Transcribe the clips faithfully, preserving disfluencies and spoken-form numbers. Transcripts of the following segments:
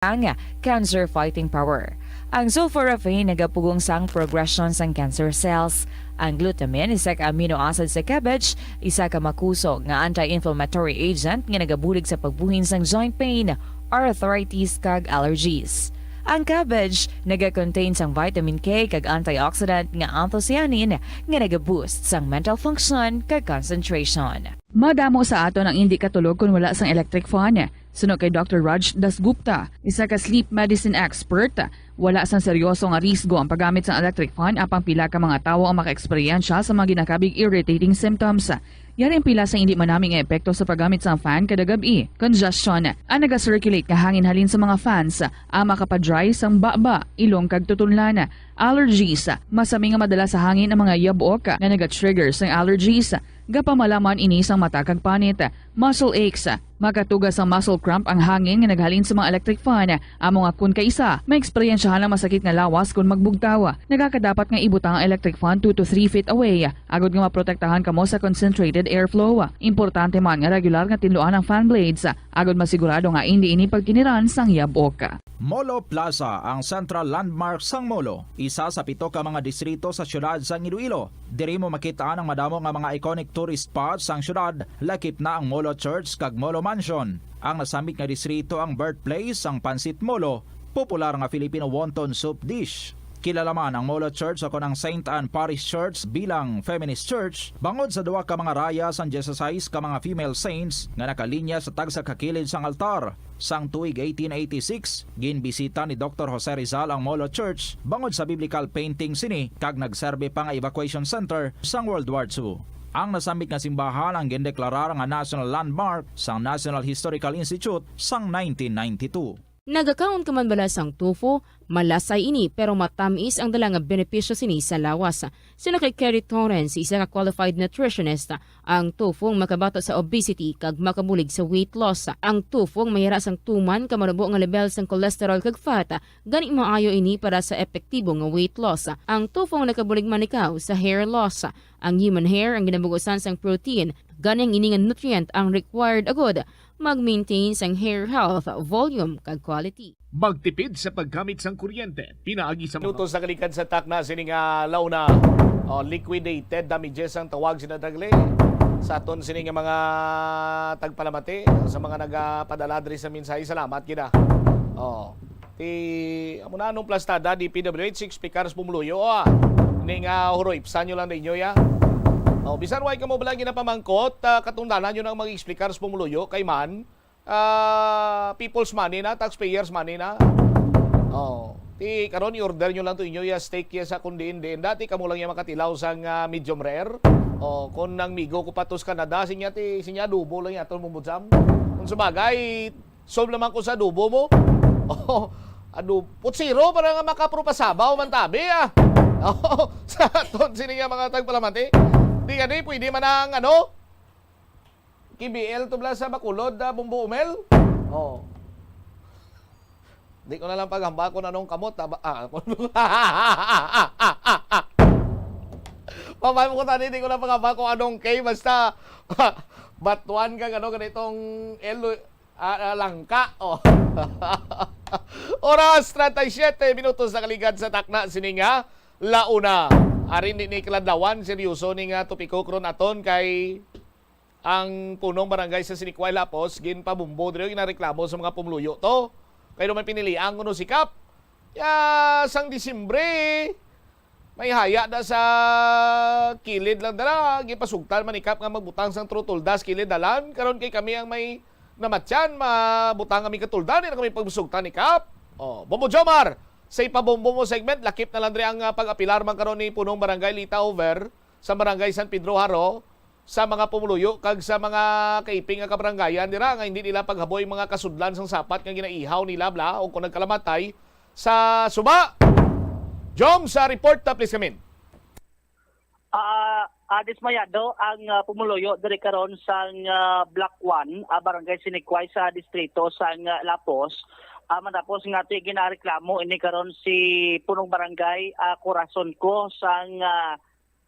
ang cancer fighting power. Ang sulforaphane nagapugong sang progression sang cancer cells. Ang glutamine, isa ka amino acid sa cabbage, isa ka makusog nga anti-inflammatory agent nga nagabulig sa pagbuhin sang joint pain, arthritis, kag allergies. Ang cabbage nagakontain sang vitamin K kag antioxidant nga anthocyanin nga nagaboost sang mental function kag concentration. Madamo sa aton ang indi katulog kon wala sang electric fan. Suno kay Doctor Raj Dasgupta, isa ka sleep medicine expert, wala sang seryoso nga risgo ang paggamit sang electric fan, apang pila ka mga tawo ang makaeksperyensya sa mga ginakabig irritating symptoms. Yari ang pila sa indi manami nga epekto sa paggamit sang fan kada gab-i: congestion, ang naga-circulate nga hangin halin sa mga fans, ang makapadry sang baba, ilong kag tutunlan, allergies, masami nga madala sa hangin ang mga yabok nga naga-trigger sang allergies, gapamalaman ini sang mata kag panit, muscle aches, makatuga sang muscle cramp ang hangin nga naghalin sa mga electric fan, amo nga kon kaisa, maeksperiensyahan ang masakit nga lawas kon magbugtaw. Nagakadapat nga ibutang ang electric fan two to three feet away, agod nga maprotektahan kamo sa concentrated airflow. Importante man nga regular nga tinluan ang fan blades, agod masigurado nga indi ini pagkiniran sang yabok. Molo Plaza, ang central landmark sang Molo, isa sa pito ka mga distrito sa siyudad sang Iloilo. Diri mo makit-an ang madamo nga mga iconic tourist spots sang siyudad, lakip na ang Molo Church kag Molo Mansion. Ang nasambit nga distrito ang birthplace sang Pancit Molo, popular nga Filipino wonton soup dish. Kilala man ang Molo Church o kon ang Saint Anne Parish Church bilang feminist church bangod sa duha ka mga raya sang dieciséis ka mga female saints nga nakalinya sa tagsa ka kilid sang altar. Sang tuig eighteen eighty-six, ginbisita ni Doktor Jose Rizal ang Molo Church bangod sa biblical painting sini kag nagserbi pa nga evacuation center sang World War Two. Ang nasambit nga simbahan ang gindeklarar nga national landmark sang National Historical Institute sang nineteen ninety-two. Nagakaon ka man bala sang tofu? Malasay ini, pero matamis ang dala nga benepisyo sini sa lawas. Suno kay Kerry Torrens, isa ka qualified nutritionist, ang tofu ang makabato sa obesity kag makabulig sa weight loss. Ang tofu ang mahira sang tuman ka manubo nga level sang cholesterol kag fat, gani maayo ini para sa epektibo nga weight loss. Ang tofu ang nakabulig manikaw sa hair loss. Ang human hair ang ginabugusan sang protein, gani ang ini nga nutrient ang required agud mag-maintain sang hair health, volume, kag quality. Magtipid sa paggamit sang kuryente pinaagi sa mga Minutos na kalikad sa takna sini nga launa. Oh, liquidated damages ang tawag sina Dagle. Sa aton sini nga mga tagpalamati, sa mga nagapadala diri sa mensahe, salamat gid, ah. Oh. Ti, amo na anong plastada, D P W H, six picars pumuluyo, ah. Ning, ah, huroy, psan nyo lang ninyo, ya. Oh, bisan way kamo bala ginapamangkot, ah, katungdanan nyo nang mag-explicar sa pumuluyo kay man, ah, people's money na, taxpayers' money na. Oh, ti karon i-order nyo lang to inyo ya steak ya sa kun diin-diin. Dati kamo lang ya makatilaw sang, ah, medium rare. Oh, kung nang migo ko pa to sa Canada, sinya ti, sinya adobo lang ya to, mumbutsam. Kung sabagay, solve naman ko sa adobo mo. Oh, adobo, putsiro para nga makaprupasabaw man tabi, ah. Oh, sa aton sini nga mga tagpalamati. Di gani, pwede man ang ano, K B L to bala sa Bacolod, ah, Bombo Umel. Oh. Di ko na lang paghamba kung anong kamot, ah, ba-, ah, kung Pamay mo ko tani, di ko na paghamba kung anong K, basta batuan ka, ano, ganitong L, ah, ah, langka. Oh. Oras, treinta y siete minutos na kaligad sa takna sini nga launa. Arin ni, ni kaladlawan, seryoso ni nga topiko karon aton kay ang punong barangay sa Sinikway Lapos ginpabumbo diri, ginareklamo sa mga pumuluyo to. Kay may pinilian kuno si Kap. Ya, sang Disyembre, may haya da sa kilid lang dala. Gipasugtan man ni Kap nga magbutang sang trotulda sa kilid dalan. Karon kay kami ang may namatyan, mabutang kami katulda, di na kami pagbusugtan ni Kap. Oh, Bobo Jomar, sa ipabombo mo segment, lakip na lang diri ang, ah, pag-apilar man karon ni punong barangay Lita Over sa barangay San Pedro Jaro, sa mga pumuluyo kag sa mga kaiping nga kabarangayan dira nga hindi nila paghaboy mga kasudlan sang sapat nga ginaihaw nila bala o kung nagkalamatay sa suba. Jom, sa report, ah, please come in. Ah, ah, dismayado ang, ah, pumuluyo diri karon sang, ah, Block one, ah, Barangay Sinikway sa distrito sang, ah, Lapos. Ah, matapos nga ti ginareklamo ini karon si punong barangay, ah, Corazon Co sang, ah,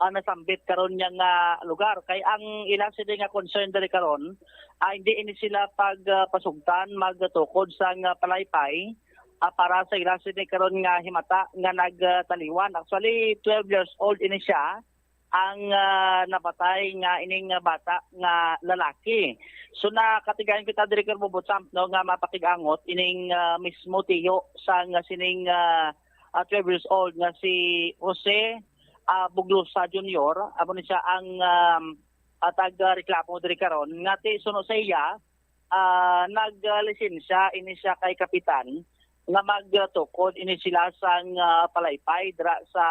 ah, nasambit karon niya nga lugar. Kay ang ila sini nga concern diri karon, ah, hindi ini sila pag, ah, pasugtan magtukod sang, ah, palaypay, ah, para sa ila sini karon nga himata nga nagtaliwan. Actually, twelve years old ini siya, ang, ah, napatay nga ining bata nga lalaki. So, nakatigayon kita diri kay Bobo Champ, no, nga mapakig-angot ining, ah, mismo tiyo sang sining, ah, ah, twelve years old nga si Jose, ah, Buglosa Junior. Amo ni siya ang, um, ah, taga-reklamo diri karon. Nga ti suno sa iya, ah, naglisensya ini siya kay kapitan nga magtukod ini sila sang, ah, palaypay dira sa,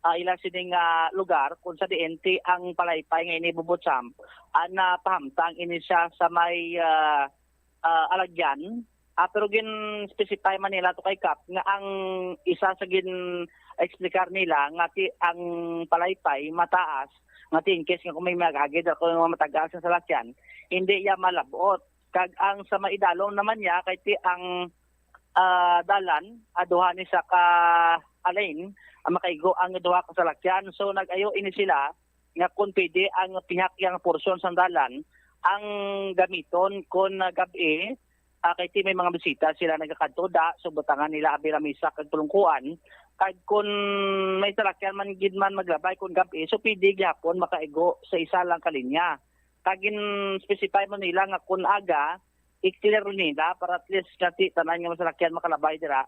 ah, ila sini nga lugar, kung sa diin ti ang palaypay nga ini, Bobo Champ, ah, napahamtang ini siya sa may, ah, ah, alagyan. Ah, pero gin-specify man nila to kay Kap nga ang isa sa gin-explicar nila nga ti ang palaypay mataas, nga ti in case nga kung may magagid ako nga matagal sa salakyan, hindi iya malab-ot. Kag ang sa maidalom naman niya kay ti ang, ah, dalan, ah, duha ni sa ka, ah, lane, ah, makaigo ang duha ka salakyan. So, nag-ayo ini sila nga kung pwede ang pihak yang porsyon sang dalan, ang gamiton kon gab-i, ah, kay ti may mga bisita sila nagakadto da, so butangan nila abi lamisa kag tulungkuan. Kag kun may salakyan man gid man maglabay kun gab-i, so pwede gyapon makaigo sa isa lang ka linya. Kag gin-specify man nila nga kun aga, i-clear nila para at least nga ti tanan nga masalakyan makalabay dira,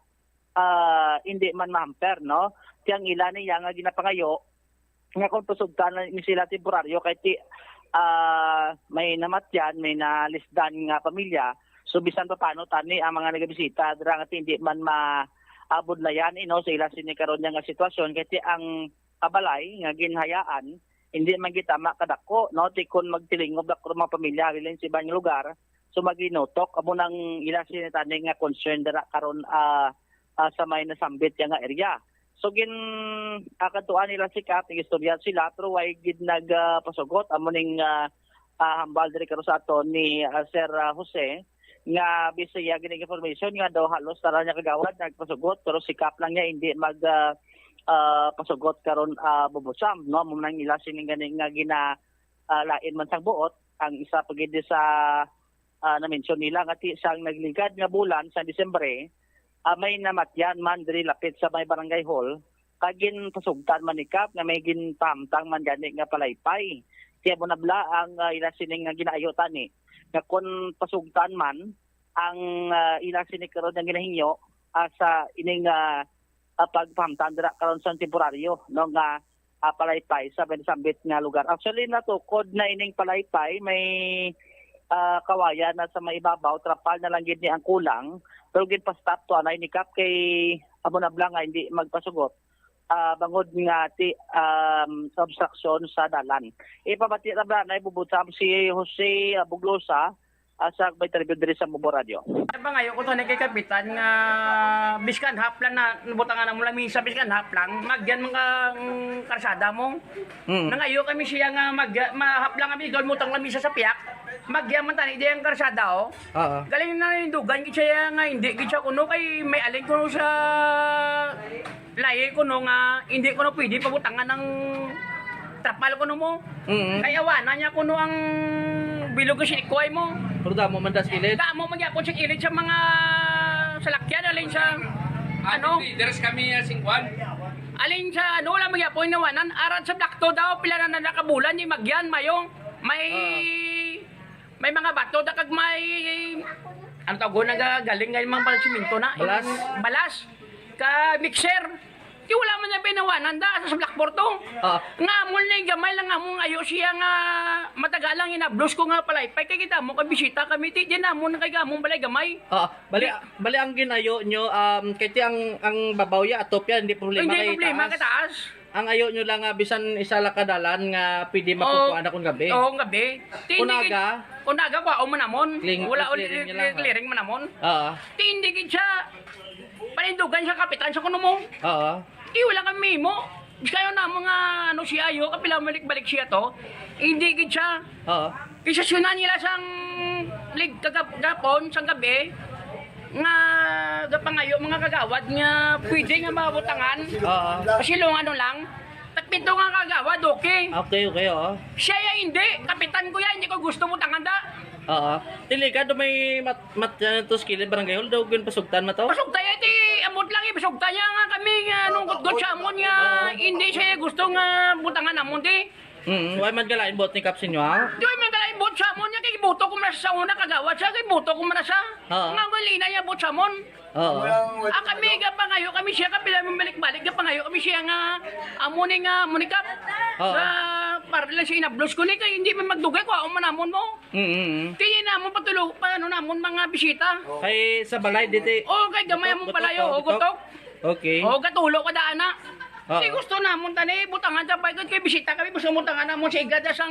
ah, hindi man ma-hamper, no? Ti ang ila niya nga ginapangayo, nga kung pasugtan na ni sila temporaryo kay ti, ah, may namatyan, may nalisdan nga pamilya. So, bisan pa paano tani ang mga nagabisita dira nga ti hindi man ma-, ah, budlayan, eh, no, sa ila sini karon niya nga sitwasyon kay ti ang, ah, balay nga ginhayaan hindi man gitama kadako, no, ti kon magtilingob ako mga pamilya halin sa ibang lugar, so maginutok amo nang ila sini tani nga concern dira karon, ah, ah, sa may nasambit ya nga area. So gin, ah, kadtuan nila si Kap, nag-istorya sila, pero way gid nag, ah, pasugot. Amo ning, ah, ah, hambal diri karon sa aton ni, ah, Sir, ah, Jose, nga bisaya gid ang information nga daw halos tanan niya kagawad nagpasugot, pero si Kap lang niya hindi mag, ah, ah, pasugot karon, ah, Bobo Sam, no? Amo nang ila sining gani nga gina, ah, lain man sang buot, ang isa pa gid sa, ah, na-mention nila nga ti-, sang nagligad nga bulan sa Disyembre, ah, may namatyan man diri lapit sa may barangay hall, kag ginpasugtan man ni Kap nga may ginpahamtang man gani nga palaypay. Kaya mo nabla ang, ah, ila sining nga ginaayo tani nga kon pasugtan man ang, ah, ila sini karon nga ginahingyo, ah, sa ining, ah, ah, pagpahamtang dira karon sa temporaryo, no, nga, ah, palaypay sa may nasambit nga lugar. Actually, natukod na ining palaypay, may, ah, kawayan na sa may ibabaw, trapal na lang gid ni ang kulang, pero ginpa-stop to anay ni Kap kay amo na bala nga hindi magpasugot, ah, bangod nga ti, um, obstruction sa dalan. Ipabati ra ba na ibubutam si Jose, ah, Buglosa, ah, sa may interview diri sa Mubo Radio. Pangayo ko to ni kay Kapitan nga biskan half lang na nabutangan mo lamisa, biskan half lang, magyan mga, mm, karsada mo. Mm. Nangayo kami siya nga mag-, ma-half lang kami, doon mutang lamisa sa piyak. Magyan man tani di ang karsada, oh. Oo. Galing na yung dugan gid siya nga hindi gid siya kuno kay may alin kuno sa lahi kuno nga hindi kuno pwede pabutangan ng trapal kuno mo. Mm. Kay awanan niya kuno ang bilog sa sinikway mo. Pero damo man das kilid. Damo man gyapon sa kilid sa mga salakyan, alin sa, ano? Leaders kami, ah, singkwan. Alin sa, ano, wala man gyapon inawanan. Arat sa Black To daw, pila na nakabulan, di magyan, mayo. May, ah, may mga bato, da kag may, ano tawag, nagagaling nga yung mga simento na. Balas? Balas. Ka mixer. Di wala man niya pinawanan da sa blackboard to. Ah. Nga amo ni gamay lang amo nga ayo siya nga matagalang inablos ko nga palaypay kay kita mo kay bisita kami ti di na mo na kay among balay gamay. Ah, bali, di, bali ang ginayo nyo, um, kay ti ang, ang babaw ya atop yan, hindi problema. Hindi kay problema taas. Kay taas. Ang ayo nyo lang nga bisan isa lang ka dalan nga pwede makukuha na kung gabi. Oo, gabi. Ti hindi kay, kung aga, kung aga, kuha mo namon. Clearing, wala, clearing nyo lang, ha? Clearing mo namon. Oo. Ti hindi gid siya. Panindugan siya, kapitan, sa kuno mo. Oo. Di wala kami mo. Kayo na mga ano siya, yo, kapila balik-balik siya to. Hindi gid siya. Oo. Isasuna nila sang lig-, kagap-, gapon, sang gabi, nga gapangayo, mga kagawad, nga pwede nga mabutangan. Oo. Kasi long ano lang, tak-, Pito nga kagawad, okay. Okay, okay, oo. Siya ya hindi, kapitan ko ya, hindi ko gusto mo tanganda. Oo. Delikado may mat-, mat-, ano to, sa kilid, barangay hall, daw yun pasugtan, mato? Pasugta ya, ti, amot lang, eh, pasugta niya nga kami, nga, nung gutgot sa amon nga, hindi siya gusto nga butangan amon, ti. Mm, why man galain buot ni Kap sa inyo, ha? Di, why man galain buot sa amon niya, kay buto ko man sa una, kagawad siya, kay buto ko man sa. Oo. Nga, wala na niya buot sa amon. Oo. Ah, kami, gapangayo kami siya, kapila man balik-balik, gapangayo kami siya nga, amo ni nga, amo ni Kap. Oo. Nga, para lang siya inablos ko ni, kay hindi man magdugay, kuhaon man namon mo. Mm, mm, mm. Kaya namon patulo, pa, ano namon, mga bisita. Kay sa balay, diti. Oo, kay gamay among balay, oo, gutok. Okay. Oo, gatulo ka daan na. Oo. Di gusto namon tani, butangan sa balay, kay bisita kami, gusto mo tangan namon sa igada sang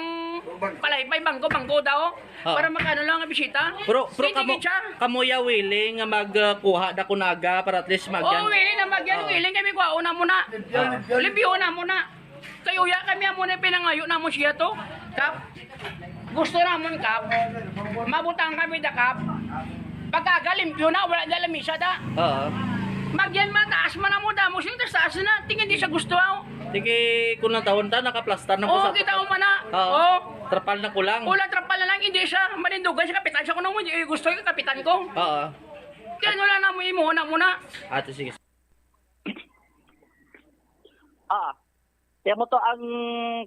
palay, pay bangko, bangko daw. Oo. Para makano lang ang bisita. Pero, pero Hindi kamo, gid siya. Kamo ya willing nga magkuha da kunaga para at least Oo, magyan. Willing na magyan, Oo. Willing kami kuhaon na muna. Oo. Limpyo na muna. Kay uya kami amo na pinangayo namo siya to. Kap, gusto namon, Kap. Mabutang kami da, Kap. Pagkaga, limpyo na, wala da lamisa da. Oo. Magyan mataas man amo damo, sino taas na, tingin di sa gusto ako. Sige, kung natawon ta, nakaplastar na po Oo, sa kita mo man na. Oo. Oo. Trapal na kulang. Wala trapal na lang, hindi siya manindugan sa kapitan siya kung ano mo, hindi gusto yung kapitan ko. Oo. Kaya wala na mo imo na muna. Ate, sige. Ah, kaya mo to ang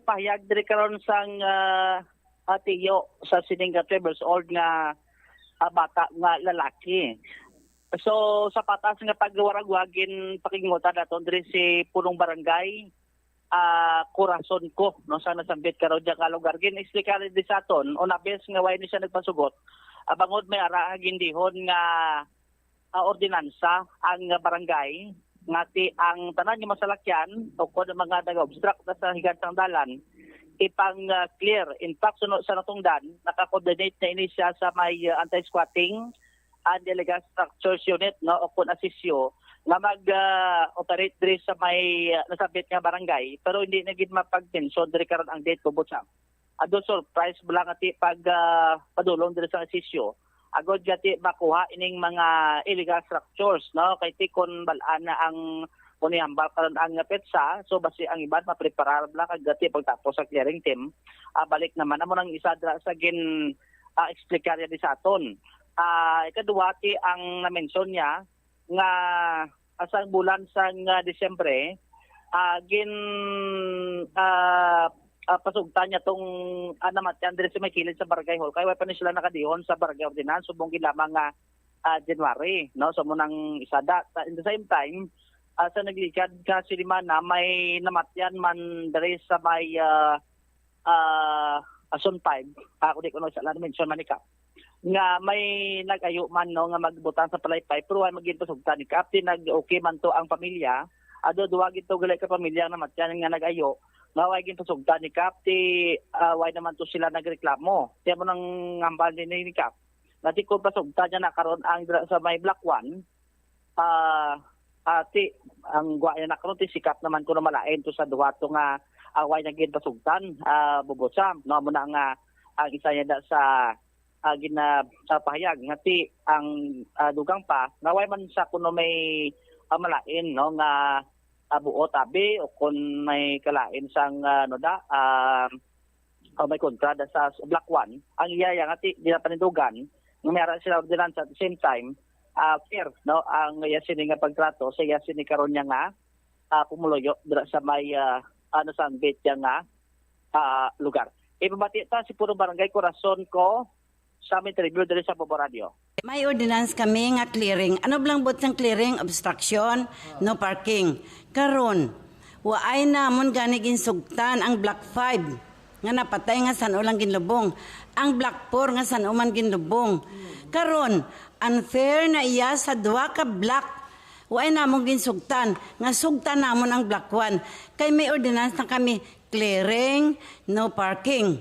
pahayag diri karon sang, ah, atiyo sa sining nga twelve years old nga, ah, bata nga lalaki. So, sa patas nga pagwaragwa, ginpakingutan naton diri si punong barangay, ah, Corazon ko, no, sa nasambit karon dyan nga lugar. Gin-explicar di sa aton, una bes nga why ni siya nagpasugot, ah, bangod may ara nga gindihon nga, ah, ordinansa ang barangay, nga ti ang tanan nga masalakyan o kon ang mga nag-obstruct na sa higantang dalan, ipang, ah, clear. In fact, suno sa natungdan, naka-coordinate na ini siya sa may, ah, anti-squatting and illegal structures unit, no, o kon asisyo, nga mag, ah, operate diri sa may, ah, nasabit nga barangay, pero hindi na gid mapag-mention diri karon ang date, Bobotsang. Ado surprise bala nga ti pag, ah, padulong diri sa asisyo. Agod nga ti makuha ining mga illegal structures, no? Kay ti kon bal-an na ang kunihambal karon ang petsa, so basi ang iban mapreparar bala kag ti pagtapos sa clearing team, ah, balik naman. Amo nang isa dira sa gin, ah, explicar niya di sa aton. Ah, ikaduha, ti ang na-mention niya nga, ah, sa bulan sang, ah, Disyembre, ah, gin, ah, ah, pasugtan niya tong, ah, namatyan diri sa may kilid sa barangay hall. Kay wala pa ni sila nakadihon sa barangay ordinance, subong gid lamang nga, ah, January, no? So, mo nang isada. Sa, in the same time, ah, sa nagligad nga sinimana, may namatyan man diri sa may, ah, ah, Ason five, ah, kung di ko na sa mention man ikaw, nga may nag-ayo man, no, nga magbutang sa palaypay, pero wala magin pasugtan ni Kap. Ti nag-okay man to ang pamilya. Ado duwa gid to gali ka pamilya nga namatyan nga nag-ayo, nga wala gid pasugtan ni Kap. Ti, ah, wala naman to sila nagreklamo. Kaya mo nang hambal ni, ni Kap. Nga ti kung pasugtan niya na karon ang dira sa may Black One, ah, ah, ti, ang gwa niya na karon, ti si Kap naman kuno malain to sa duha to nga, ah, wala niya gid pasugtan, ah, Bobotsang, no? Amo na nga ang isa niya da sa, ah, gina-, sa pahayag nga ti ang, ah, dugang pa nga wala man sa kuno may, ah, malain, no, nga, ah, buot abi o kon may kalain sang, ah, ano da, ah, o may kontra da sa Black One, ang iya ya nga ti-, ginapanindugan nga may ara sila ordinansa. At the same time, ah, fair, no, ang iya sini nga pagtrato sa iya sini karon niya nga, ah, pumuluyo dira sa may, ah, ano, sa ambit niya nga, ah, lugar. Ipabati ta si Puro Barangay Corazon ko sa aming interview diri sa Bobo Radio. May ordinance kami nga clearing. Ano blang buot sang clearing? Obstruction, no parking. Karon, waay namon gani ginsugtan ang Block five nga napatay nga san-o lang ginlubong, ang Block four nga san-o man ginlubong. Karon, unfair na iya sa duha ka block. Waay namon ginsugtan nga sugtan namon ang Block one, kay may ordinance na kami, clearing, no parking.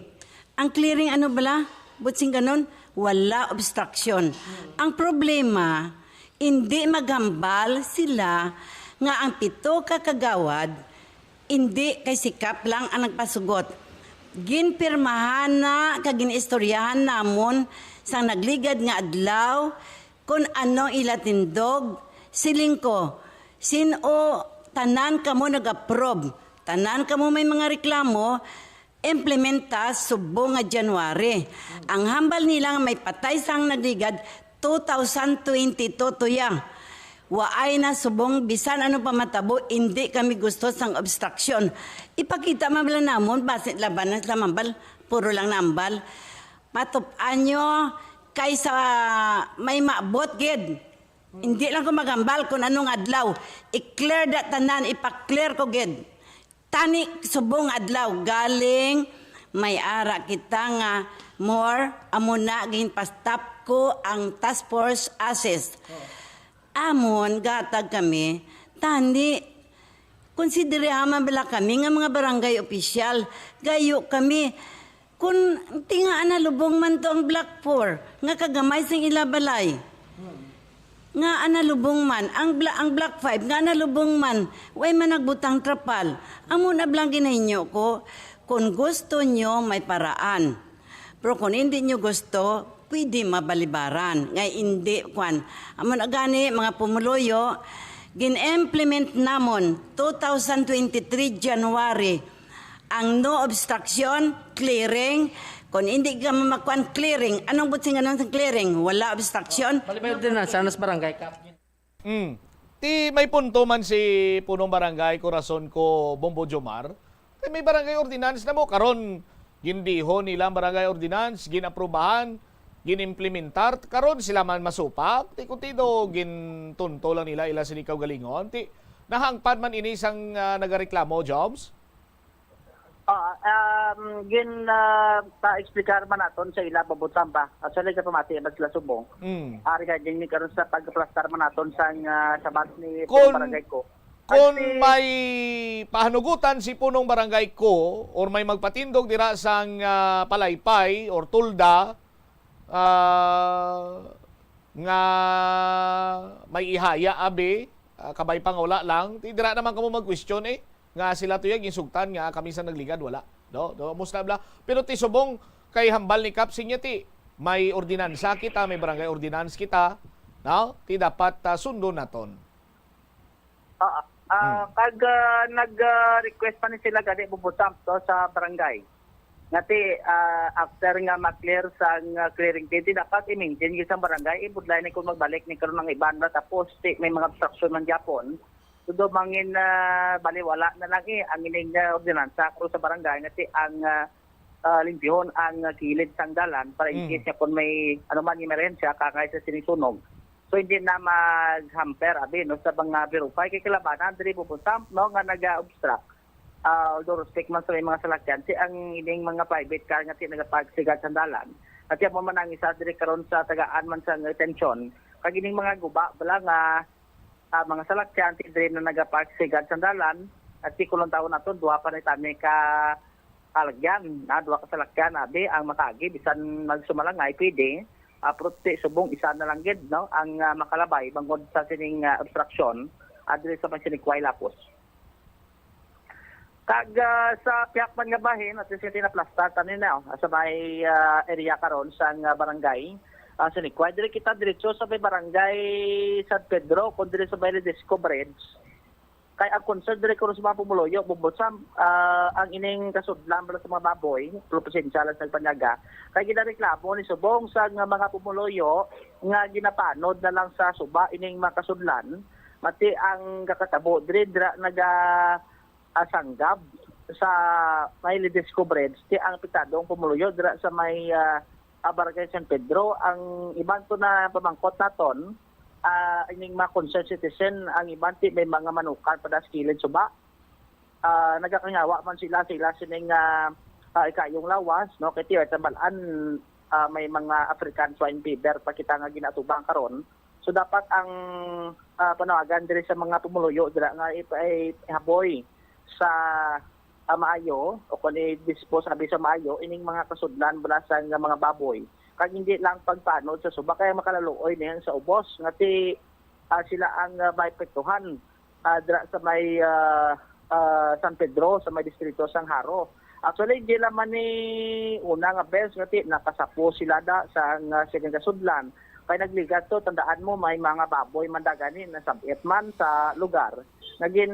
Ang clearing ano bala? Buot sing ganon, wala obstruction. Ang problema, indi maghambal sila nga ang pito ka kagawad, indi kay si Kap lang ang nagpasugot. Ginpirmahan na kag gin-istoryahan namon sang nagligad nga adlaw kon ano ang ila tindog. Siling ko, "Sin-o tanan kamo nag-approve?" Tanan kamo may mga reklamo, implementa subong nga January. Ang hambal nila nga may patay sang nagligad two thousand twenty-two to ya. Waay na subong bisan ano pa matabo, hindi kami gusto sang obstruction. Ipakita man bala namon, basin labanan sila mambal, puro lang nambal. Matup-an nyo kaysa may maabot gid. Hindi lang ko magambal kung anong adlaw. I-clear da tanan, ipa-clear ko gid. Tani subong adlaw galing may ara kita nga more amo na ginpastop ko ang task force assist. Amon gatag kami tani konsiderahan man bala kami nga mga barangay opisyal. Gayo kami kun tinga ana lubong man to ang Block four nga kagamay sing ila balay. Nga ana lubong man ang bla, ang Block five nga ana lubong man, way man nagbutang trapal. Amo na blang ginahinyo ko, kung gusto nyo may paraan. Pero kung hindi nyo gusto, pwede mabalibaran. Nga hindi, kwan. Amo na gani, mga pumuluyo, gin-implement namon two thousand twenty-three January ang no obstruction, clearing. Kung hindi ka mamakwan clearing, anong butsinganon sa clearing? Wala obstruction. Bali may ordinansa na sa barangay, Kap. Mm. Ti may punto man si Punong Barangay Corazon ko Bombo Jomar. Kay may barangay ordinance na mo karon, gindihon nila ang barangay ordinance, ginaprubahan, ginimplementar, karon sila man masupak, ti kuntido gintunto lang nila ila sini kaugalingon. Ti nahangpan man ini sang ah, nagareklamo, Jobs? Ah, um, gin ah, pa-explicar man naton sa ila, Bobo Sam, ba? Actually, sa pamati, iban sila subong. Mm. Ah, regarding ni karon sa pagplastar man naton sang ah, sabat ni Kon- Punong Barangay ko. Kung Kasi- may pahanugutan si Punong Barangay ko or may magpatindog dira sang ah, palaypay or tulda ah, nga may ihaya abi, ah, kabay pa nga wala lang, ti dira naman kamo mag-question eh, nga sila tuya ginsugtan nga kami sa nagligad wala. No? No, musta bla. Pero ti subong kay hambal ni Kap sinya ti may ordinansa kita, may barangay ordinance kita, no? Ti dapat ah, sundon naton. Oo. Ah, kag ah, nag-request pa ni sila gani, Bobo Sam, to sa barangay. Nga ti ah, after nga ma-clear sang ah, clearing duty, dapat i-maintain gyud sang barangay, ibudlay ni kung magbalik ni karon ang iban na, tapos ti may mga obstruction man gyapon. Tudo mangin ah, baliwala na lang eh ang ining ah, ordinansa karon sa barangay nga ti ang ah, ah, limpyuhon ang ah, kilid sang dalan para in Mm. case nga kung may ano man emerhensya kangay sa sining sunog. So hindi na mag-hamper abi no sa mga verify kay kalabanan diri, Bobo Sam, no, nga naga-obstruct. Ah, all due respect man sa may mga salakyan, ti ang ining mga private car nga ti nagapark sa gad sang dalan. At yan mo man ang isa diri karon sa tagaan man sa atensyon. Kag ining mga guba bala nga ah, mga salakyan ti diri na nagapark sa gad sang dalan. At ti kulong taon naton duha pa ni tani ka salakyan, na duha ka salakyan abi ang makaagi bisan magsumalangay pwede. Ah, pero ti subong isa na lang gid, no, ang ah, makalabay bangod sa sining ah, obstruction ah, diri sa may Sinikway Lapos. Kag ah, sa pihak man nga bahin, at least tinaplastar tanin na oh, sa may ah, area karon sang ah, barangay ah, Sinikway. Diri kita diretso sa may barangay San Pedro, kung diri sa may Ledesco Bridge. Kay ang concern diri karon sa mga pumuluyo, Bobo Sam, ah, ang ining kasudlan bala sa mga baboy, pero pasensya lang sa panaga. Kay ginareklamo ni subong sa nga mga pumuluyo nga ginapanod na lang sa suba ining mga kasudlan. Mati ang kakatabo diri dira naga ah, sanggab sa may Ledesco Bridge, ti ang apektado ang pumuluyo dira sa may ah, ah, Barangay San Pedro. Ang iban to na pamangkot naton, ah, ining mga concerned citizen, ang iban ti may mga manukan pa das kilid suba. Ah, nagakangawa man sila sa ila sining ah, ah, ikayong lawas, no? Kay ti tambalan ah, may mga African swine fever pa kita nga ginatubang karon. So dapat ang ah, panawagan diri sa mga pumuluyo dira nga ipa- ihaboy sa ah, maayo o kung i-dispose abi sa maayo ining mga kasudlan bala sa nga mga baboy. Kag hindi lang pagpanod sa suba kay makalaluoy na yan sa ubos nga ti ah, sila ang ah, maepektuhan ah, dira sa may ah, ah, San Pedro, sa may distrito sang Jaro. Actually, di naman ni una nga bes nga ti nakasapo sila da sa nga sining kasudlan. Kay nagligat to, tandaan mo, may mga baboy man da gani nasab-it man sa lugar. nagin,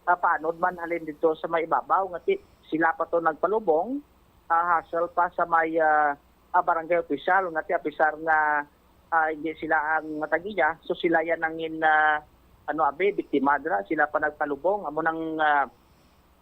ah, panod man halin dito sa may ibabaw, nga ti-, sila pa to nagpalubong, ah, hassle pa sa may, ah, ah, barangay opisyal, nga ti apisar nga, ah, hindi sila ang natagiya, so sila yan ang in, ah, ano, abi, biktima dira, sila pa nagpalubong, amo nang, ah,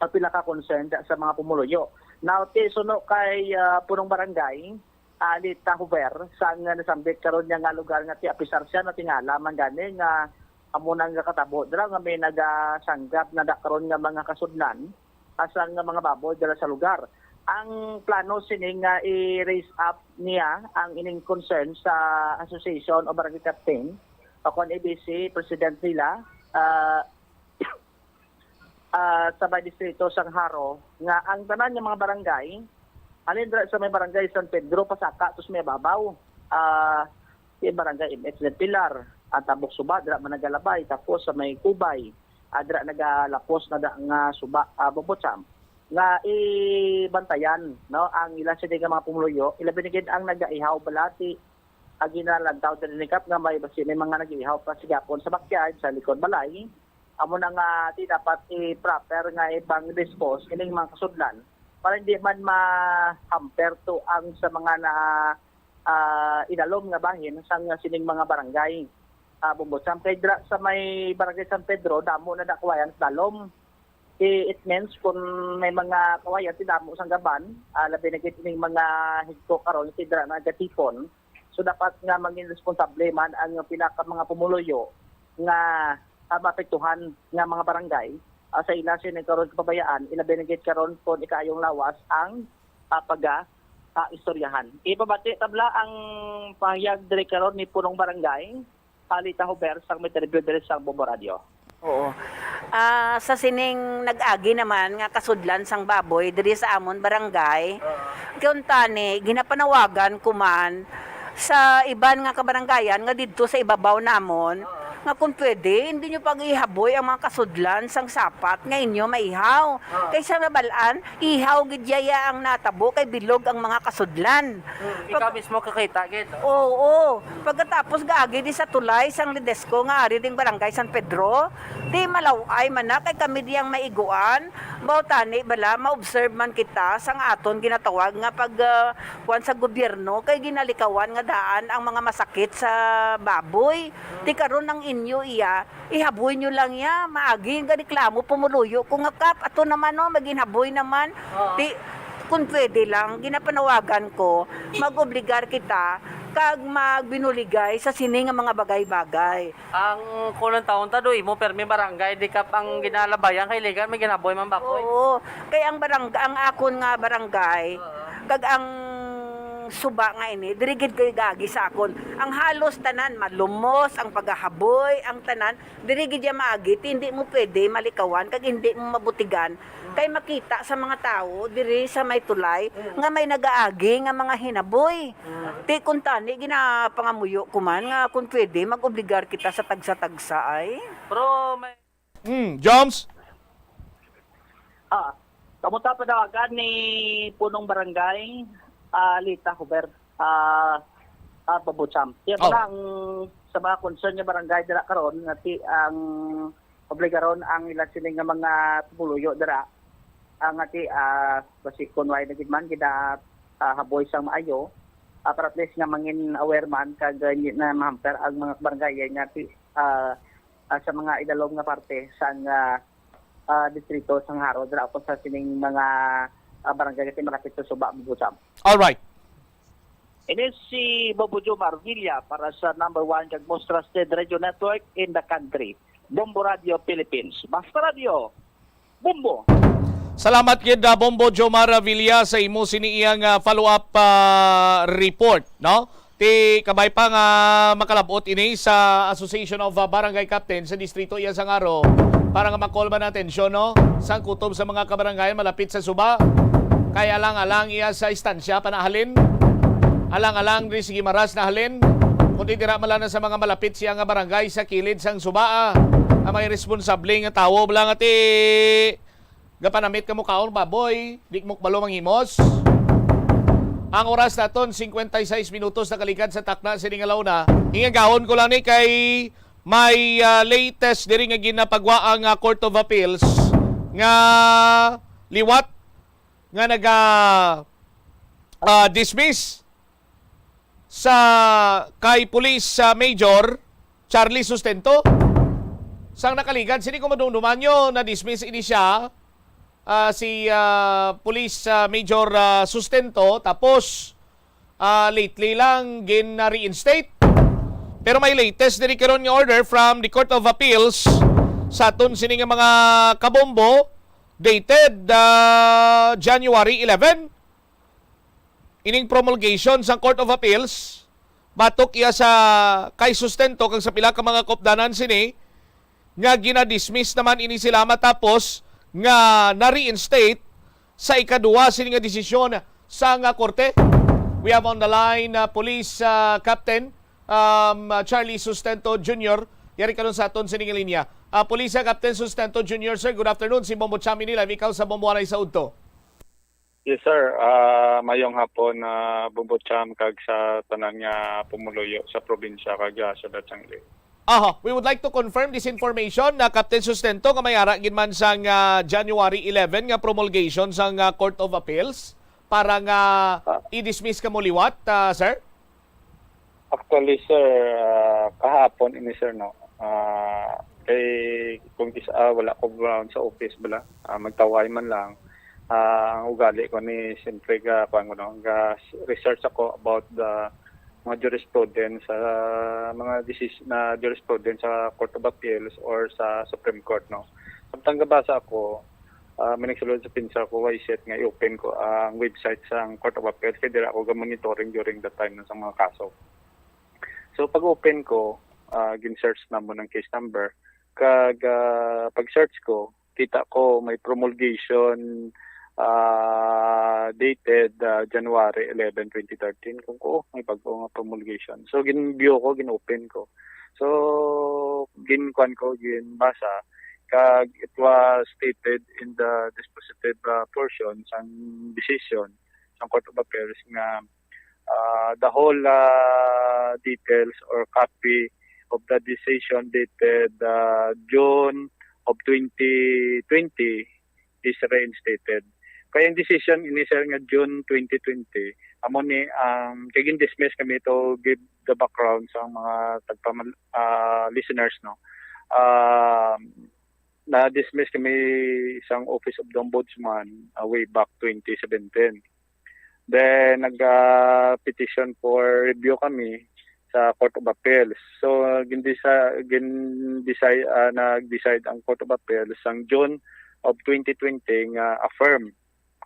ang pinaka-concern sa mga pumuluyo. Now, ti suno kay, ah, punong barangay, ah, Lita Huber, sang nasambit karon niya nga lugar nga ti apisar siya, natingala man gani nga amo nang nakatabo dira nga may nagasanggab na da karon nga mga kasudlan, ah, sang mga baboy dira sa lugar. Ang plano sini nga i-raise up niya ang ining concern sa Association of Barangay Captain o kon A B C President nila, ah, ah, sa may distrito sang Jaro, nga ang tanan nga mga barangay, halin dira sa may barangay San Pedro, pasaka to sa may babaw, ah, si barangay M X del Pilar, ang Tabok Suba, dira man nagalabay, tapos sa may Kubay, ah, dira nagalapos na da nga suba, ah, Bobocham, nga ibantayan, no, ang ila sini nga mga pumuluyo, ilabi na gid ang nagaihaw balati, ang ginalantaw diri ni Kap nga may basi may mga nag-ihaw pa sa gihapon sa backyard, sa likod balay. Amo na nga di dapat i-proper nga ibang dispose ining mga kasudlan para hindi man ma-hamper to ang sa mga na, ah, idalom nga bahin sang sining mga barangay. Ah, Bumbocham, kay dira sa may Barangay San Pedro, damo na da kawayan sa dalom. It means kung may mga kawayan ti damo sang gaban, ah, labi na gid ining mga higko karon ti dira nagatipon. So dapat nga maging responsable man ang pinaka mga pumuluyo nga, ah, maapektuhan nga mga barangay, ah, sa ila sini karon kapabayaan, ilabi na gid karon kon ikaayong lawas ang, ah, paga, ah, istoryahan. Ipabati tabla ang pahayag diri karon ni Punong Barangay, Palita Huber sang may interview diri sa Bombo Radio. Oo. Ah, sa sining nag-agi naman nga kasudlan sang baboy diri sa amon barangay, kuntani, ginapanawagan ko man sa iban nga kabarangayan nga didto sa ibabaw namon, nga kung pwede, hindi nyo pag-ihaboy ang mga kasudlan sang sapat nga inyo maihaw. Kay sa nabal-an, ihaw gid yaya ang natabo kay bilog ang mga kasudlan. Hmm, ikaw mismo kakita gid, no? Oo. Pagkatapos gaagi di sa tulay sang Ledesco nga ari ding Barangay San Pedro, di malaw-ay man na kay kami diyang maiguan. Baw tani bala, ma-observe man kita sang aton ginatawag nga pag, ah, kuwan sa gobyerno kay ginalikawan nga daan ang mga masakit sa baboy. Ti karon ang inyo iya, ihaboy nyo lang ya, maagi nga reklamo, pumuluyo ko nga, Kap, ato naman, no, maginhaboy naman. Oo. Ti, kung pwede lang, ginapanawagan ko, mag-obligar kita kag magbinuligay sa sini nga mga bagay-bagay. Ang kulang taon ta do, imo permi barangay, di, Kap, ang ginalabayan kay legal, may ginhaboy man baboy. Oo, kay ang barang-, ang akon nga barangay, Oo. kag ang suba nga ini, diri gid kay gagi sa akon. Ang halos tanan, malumos, ang paghahaboy, ang tanan, diri gid ya maagi, ti hindi mo pwede malikawan, kag hindi mo mabutigan. Kay makita sa mga tawo diri sa may tulay nga may nagaagi nga mga hinaboy. Ti kuntani, ginapangamuyo ko man nga kung pwede, mag-obligar kita sa tagsa-tagsa ay. Pero may Hmm, Joms? Ah, kamo ta panawagan ni Punong Barangay, ah, Lita Huber, ah, ah, Babucham. Yan Oh. pala ang sa mga concern nga barangay dira karon nga ti ang obligaron ang ila sini nga mga pumuluyo dira. Ang ati, ah, basi kun way na gid man gina, ah, haboy sang maayo, ah, para at least nga mangin aware man kag, ah, hindi na mahamper ang mga barangay nga ti, ah, ah, sa mga idalom nga parte sang, ah, ah, distrito sang Jaro, dira ako sa sining mga, ah, barangay nga ti malapit sa Suba, Bubusam. All right. Ini si Bobo Jomar Villa para sa number one kag most trusted radio network in the country, Bombo Radio Philippines. Basta Radio, Bombo! Salamat gid, ah, Bombo Jomar Villa, sa imo sini iyang, ah, follow-up, ah, report, no? Ti kabay pa nga makalab-ot ini sa Association of, ah, Barangay Captain sa Distrito iya sang Jaro para nga ma-call man ang atensyon, no? Sang kutob sa mga kabarangay malapit sa Suba. Kay alang-alang iya sa istansya pa nahalin. Alang-alang diri sa Guimaras nahalin. Kundi dira man lang na sa mga malapit siya nga barangay sa kilid sang Suba, ah. Ang mga responsable nga tawo bala nga ti gapanamit kamo kaon baboy, di mo kabalo manghimos. Ang oras naton, cincuenta y seis minutos nakalikad sa takna sini nga launa. Ingagahon ko lang ni kay May, ah, latest diri nga ginapagwa ang, ah, Court of Appeals nga liwat nga naga, ah, dismiss sa kay Police, ah, Major Charlie Sustento. Sang nakaligad sini, kung madumduman nyo, na-dismiss ini siya, ah, si, ah, Police, ah, Major, ah, Sustento, tapos, ah, lately lang gin-reinstate. Pero may latest diri karon nga order from the Court of Appeals sa aton sini nga mga kabombo, dated, ah, January eleven. Ining promulgation sang Court of Appeals, batok iya sa kay Sustento kag sa pila ka mga kaupdanan sini, nga ginadismiss naman ini sila matapos nga na-reinstate sa ikaduwa sini nga desisyon sang, ah, korte. We have on the line, ah, Police, ah, Captain, um, ah, Charlie Sustento Junior. Yari karon sa aton sining linya. Ah, Police, ah, Captain Sustento Junior, sir, good afternoon. Si Bombo Cham ini live, ikaw sa Bombo Anay sa Udto. Yes, sir. Ah, mayong hapon, ah, Bombo Cham, kag sa tanan nga pumuluyo sa probinsya kag, ah, syudad sang Iloilo. Aha, we would like to confirm this information na Captain Sustento, nga may ara gid man sang, ah, January eleven nga promulgation sang, ah, Court of Appeals para nga Ah. i-dismiss kamo liwat, ah, sir? Actually, sir, ah, kahapon ini, sir, no. Ah, kay kung kis-, ah, wala ko ba sa office bala, ah, magtawhay man lang. Ah, ang ugali ko ni siyempre ga, kuwan ko, no, ga research ako about the mga jurisprudence, ah, mga desis-, na jurisprudence sa Court of Appeals or sa Supreme Court, no. Samtang gabasa ako, ah, may nagsulod sa pinsa ko, why shit nga i-open ko ang website sang Court of Appeals kay dira ako ga-monitoring during that time sa mga kaso. So, pag-open ko, ah, gin-search na mo ng case number. Kag, ah, pag-search ko, kita ko may promulgation, ah, dated, ah, January eleven, twenty thirteen. Kung ko, "Oh, may bago nga promulgation." So, gin-view ko, gin-open ko. So, gin-kuan ko, ginbasa. Kag it was stated in the dispositive, ah, portion sang decision sang Court of Appeals nga, ah, the whole, ah, details or copy of the decision dated, ah, June of twenty twenty is reinstated. Kaya ang decision ini, sir, nga June twenty twenty, amo ni ang, kay gin-dismiss kami, to give the background sa mga tagpamal-, ah, listeners, no. Um, na-dismiss kami sang Office of the Ombudsman, ah, way back twenty seventeen. Then, nag, ah, petition for review kami sa Court of Appeals. So, gindisa-, gindeside, ah, nag-decide ang Court of Appeals sang June of twenty twenty nga affirm.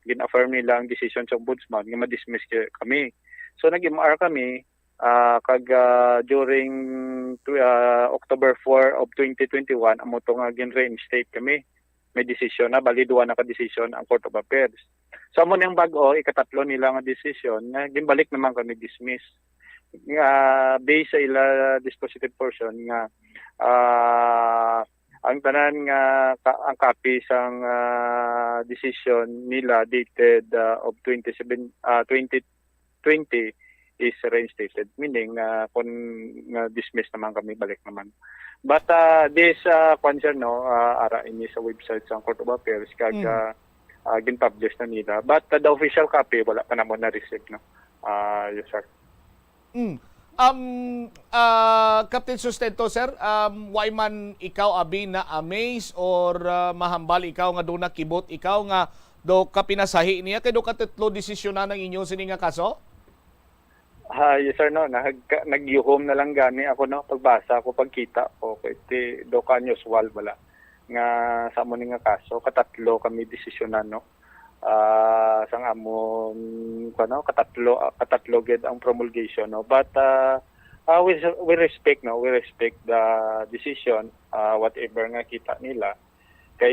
Gin-affirm nila ang decision sa Ombudsman nga ma-dismiss ki-, kami. So, nag-M R kami, ah, kag, ah, during tw-, ah, October four of twenty twenty-one, amo to nga gin-reinstate kami. May desisyon na, bali duwa na ka desisyon ang Court of Appeals. So, amo ni ang bag-o, ikatatlo nila nga desisyon nga ginbalik naman kami dismiss. Nga, based sa ila dispositive portion nga, ah, ang tanan nga ka-, ang copy sang, ah, decision nila dated, ah, of twenty-seven, ah, twenty twenty is reinstated, meaning, ah, kung nga dismiss naman kami, balik naman. But, ah, this, ah, kwan, sir, no, ah, ara ini sa website sang Court of Appeals, kag, Mm. ah, ah, gin-publish na nila. But, ah, the official copy, wala pa namo na-receive, no? Ah, yes, sir. Mm. Um, ah, Captain Sustento, sir, um, why man ikaw abi na-amaze or, ah, mahambal ikaw nga do nakibot ikaw nga do ka pinasahi niya kay do ka tatlo desisyonan ang inyo sini nga kaso? Ah, yes, sir, no. Nag-, nagyuhom na lang gani ako, no, pagbasa ko, pagkita ko, kay ti-, do ka unusual bala nga sa amo ni nga kaso, katatlo kami desisyonan, no. Ah, sang amon, kuwan, no, katatlo, ah, katatlo gid ang promulgation, no. But, ah, ah, we, we respect, no, we respect the decision, ah, whatever nga kita nila. Kay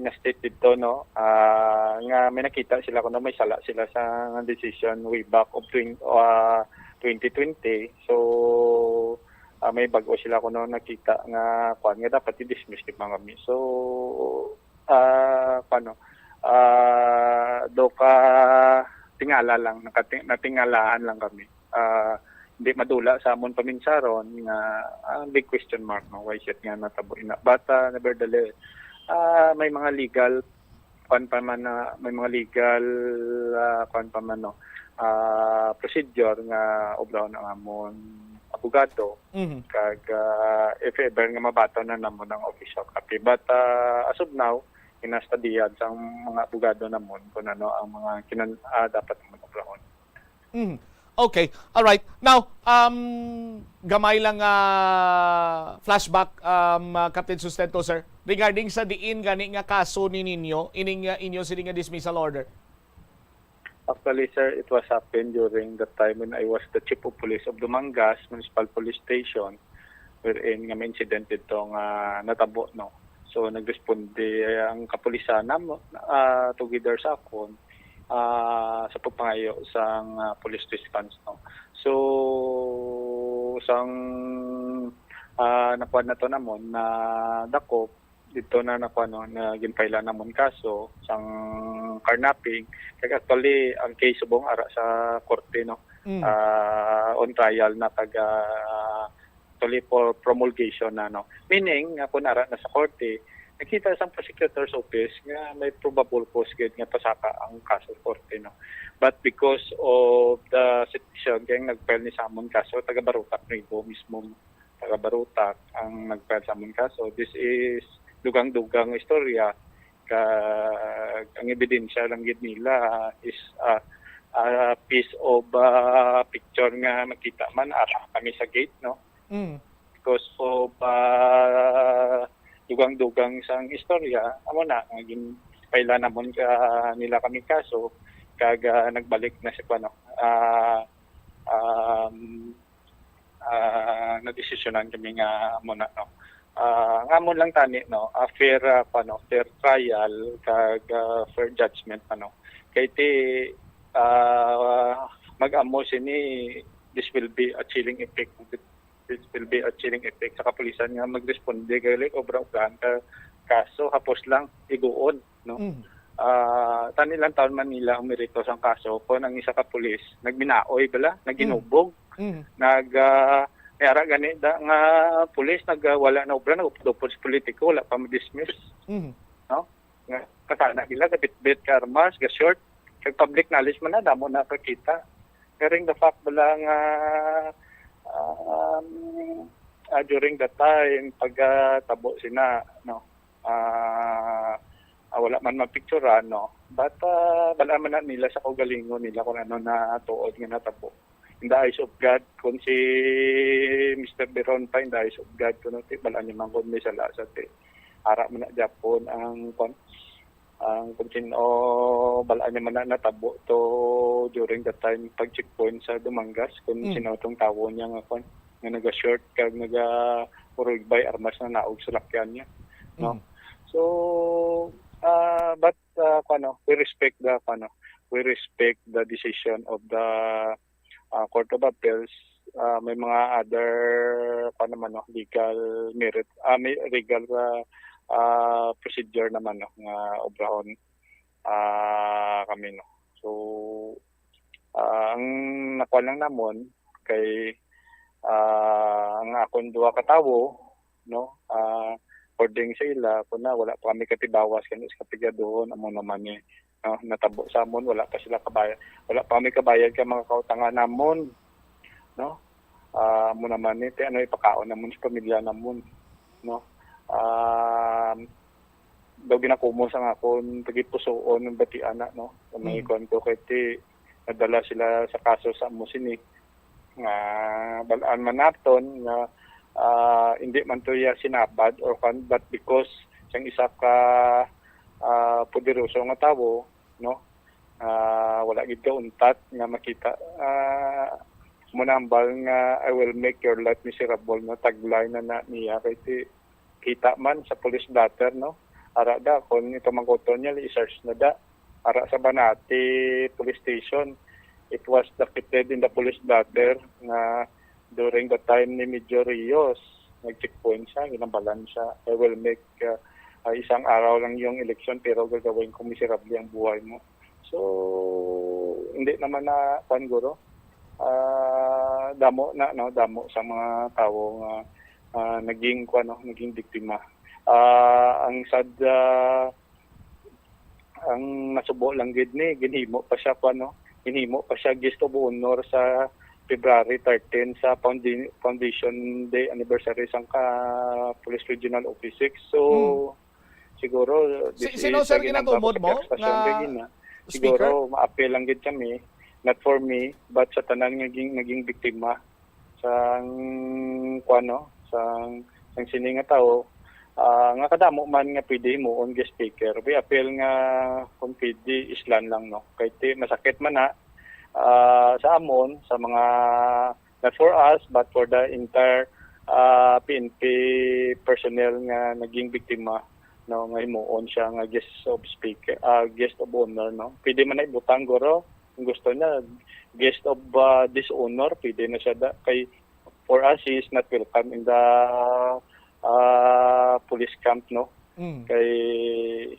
na-state dito, no, ah, nga may nakita sila kuno may sala sila sa decision way back of twen-, ah, twenty twenty. So, ah, may bag-o sila kuno nakita nga kuwan nga dapat i-dismiss gid man kami. So, ah, kuwan, no, ah, do ka tingala lang, nakati-, natingalahan lang kami. Ah, Di madula sa amon paminsaron nga, ah, big question mark, no, why is it nga natabo ina. But, ah, nevertheless, ah, may mga legal, kwan pa man, ah, may mga legal, ah, kwan pa man, no, ah, procedure nga obrahon ang amon abogado. Mhm. Kag, ah, if ever nga mabaton na namon ang official copy. But, ah, as of now, ginastadihan sang mga abogado namon kung ano ang mga kinan-, ah, dapat namon obrahon. Mhm. Okay. All right. Now, um, gamay lang, ah, flashback, um, ah, Captain Sustento, sir, regarding sa diin gani nga kaso ni ninyo, ining, ah, inyo sini nga dismissal order? Actually, sir, it was happened during the time when I was the chief of police of Dumangas Municipal Police Station, wherein nga may incident dito nga natabo, no. So, nagresponde ang kapulisan namo, ah, together sa akon, ah, sa pagpangayo sang, ah, police response, no. So, sang, ah, nakuha na to namon na dakop, dito na nakuha, no, na ginpailan namon kaso sang carnapping. Kag actually, ang case subong ara sa korte, no, Mm. ah, on trial na kag, ah, actually for promulgation na, no. Meaning, nga kung ara na sa korte, nakita sang prosecutor's office nga may probable cause gid nga pasaka ang kaso sa korte, no. But because of the situation, kaya nag-file ni sa amon kaso, taga Barotac Nuevo mismo, taga Barotac ang nag-file sa amon kaso. This is dugang-dugang istorya, kag ang ebidensya lang gid nila is, ah, ah, piece of, ah, picture nga makita man ara kami sa gate, no? Mm. Because of, ah, dugang-dugang sang istorya, amo na, nga ginpailan namon ka nila kami kaso, kag, ah, nagbalik na si, ano, ah, um, ah, nadesisyonan kami nga amo na, no. Ah, nga amo lang tani, no, a fair, ah, ano, fair trial kag, ah, fair judgment, ano. Kay ti, ah, mag-amo sini, this will be a chilling effect. This will be a chilling effect sa kapulisan nga magresponde kay, like, obra-obrahan ka kaso, hapos lang iguon, no? Mm. Ah, tani lang taon man nila ang merito sang kaso kung ang isa ka pulis nagminaoy bala, Mm. naginubog, Mm. nag, ah, may ara gani da nga pulis nag, ah, wala na obra, nag-upod-upod sa politiko, wala pa ma-dismiss, Mm. no? Nga kasana nila, gabitbit ka armas, ga-short. Kag public knowledge man na, damo nakakita. Hearing the fact bala nga, um, ah, during that time, pagkatabo sina, no, ah, ah, wala man mapicturan, no? But, ah, bal-an man na nila sa kaugalingon nila kung ano na tuod nga natabo. In the eyes of God, kung si Mister Biron pa, in the eyes of God, kung ti, bal-an niya man kung may sala sa ti. Ara man na gyapon ang, kwan, ang kung sino, bal-an niya man na natabo to during the time pag-checkpoint sa Dumangas, kung Mm. sino tong tawo niya nga, kwan, nga naga-short kag naga-urugbay armas na naog sa lakyan niya, no? Mm. So, ah, but, ah, kwan, no, we respect the, kwan, no, we respect the decision of the, ah, Court of Appeals. Ah, may mga other, kwan naman, no, legal merit, ah, may legal, ah, ah, procedure naman, no, nga obrahon, ah, kami, no. So, ah, ang nakuha lang namon kay, ah, ang akon duha ka tawo, no, ah, according sa ila, kuna, wala pa kami katibawas kay sa kapigaduhon, amo naman ni, no, natabo sa amon, wala pa sila kabayad, wala pa kami kabayad kay mga kautangan namon, no. Ah, amo naman ni, ti ano ipakaon namon sa pamilya namon, no. Ah, daw ginakumos ang akon tagipusoon ng batian na, no. Sa may Mm. kuwan ko, kay ti, nadala sila sa kaso sa amo sini. Nga, bal-an man naton nga, ah, hindi man to iya sinabad or kuwan, but because sang isa ka, ah, poderoso nga tawo, no, ah, wala gid ka untat nga makita, ah, munambal nga, "I will make your life miserable," no, tagline na, na niya. Kay ti, kita man sa police blotter, no? Ara da, kung ito mangkuton niya, i-search na da. Ara sa Banati Police Station, it was depicted in the police blotter nga during the time ni Major Rios, nag-checkpoint siya, ginambalan siya, "I will make, uh, uh, isang araw lang yung eleksyon, pero gagawin kong miserable ang buhay mo." So, hindi naman na, kwan, guro, ah, Damo na, no, damo sa mga tawo nga, ah, naging, kuwan, no, naging biktima. Ah, ang sad, ah, ang nasubo lang gid ni, ginhimo pa siya, kuwan, no, ginhimo pa siya guest of honor sa February thirteen sa founda-, foundation day anniversary sang ka Police Regional Office six. So, Hmm. siguro, Si-, this sino, is, sir, uh, ginambag ko ginatumod sa mo clarification nga kay gina. speaker? Siguro, maapil lang gid kami, not for me, but sa tanan nga ging-, naging biktima sang, kuwan, no, sang, sang sini nga tawo, ah, nga kadamo man nga pwede himuon guest speaker. We appeal nga kung pwede, islan lang, no. Kay ti-, masakit man na, ah, sa amon, sa mga, not for us, but for the entire, ah, P N P personnel nga naging biktima, no, nga himuon siya nga guest of speaker, ah, guest of honor, no. Pwede man na ibutang, guro, kung gusto niya, guest of, ah, dishonor, pwede na siya da-, kay for us, he is not welcome in the, ah, police camp, no? Mm. Kay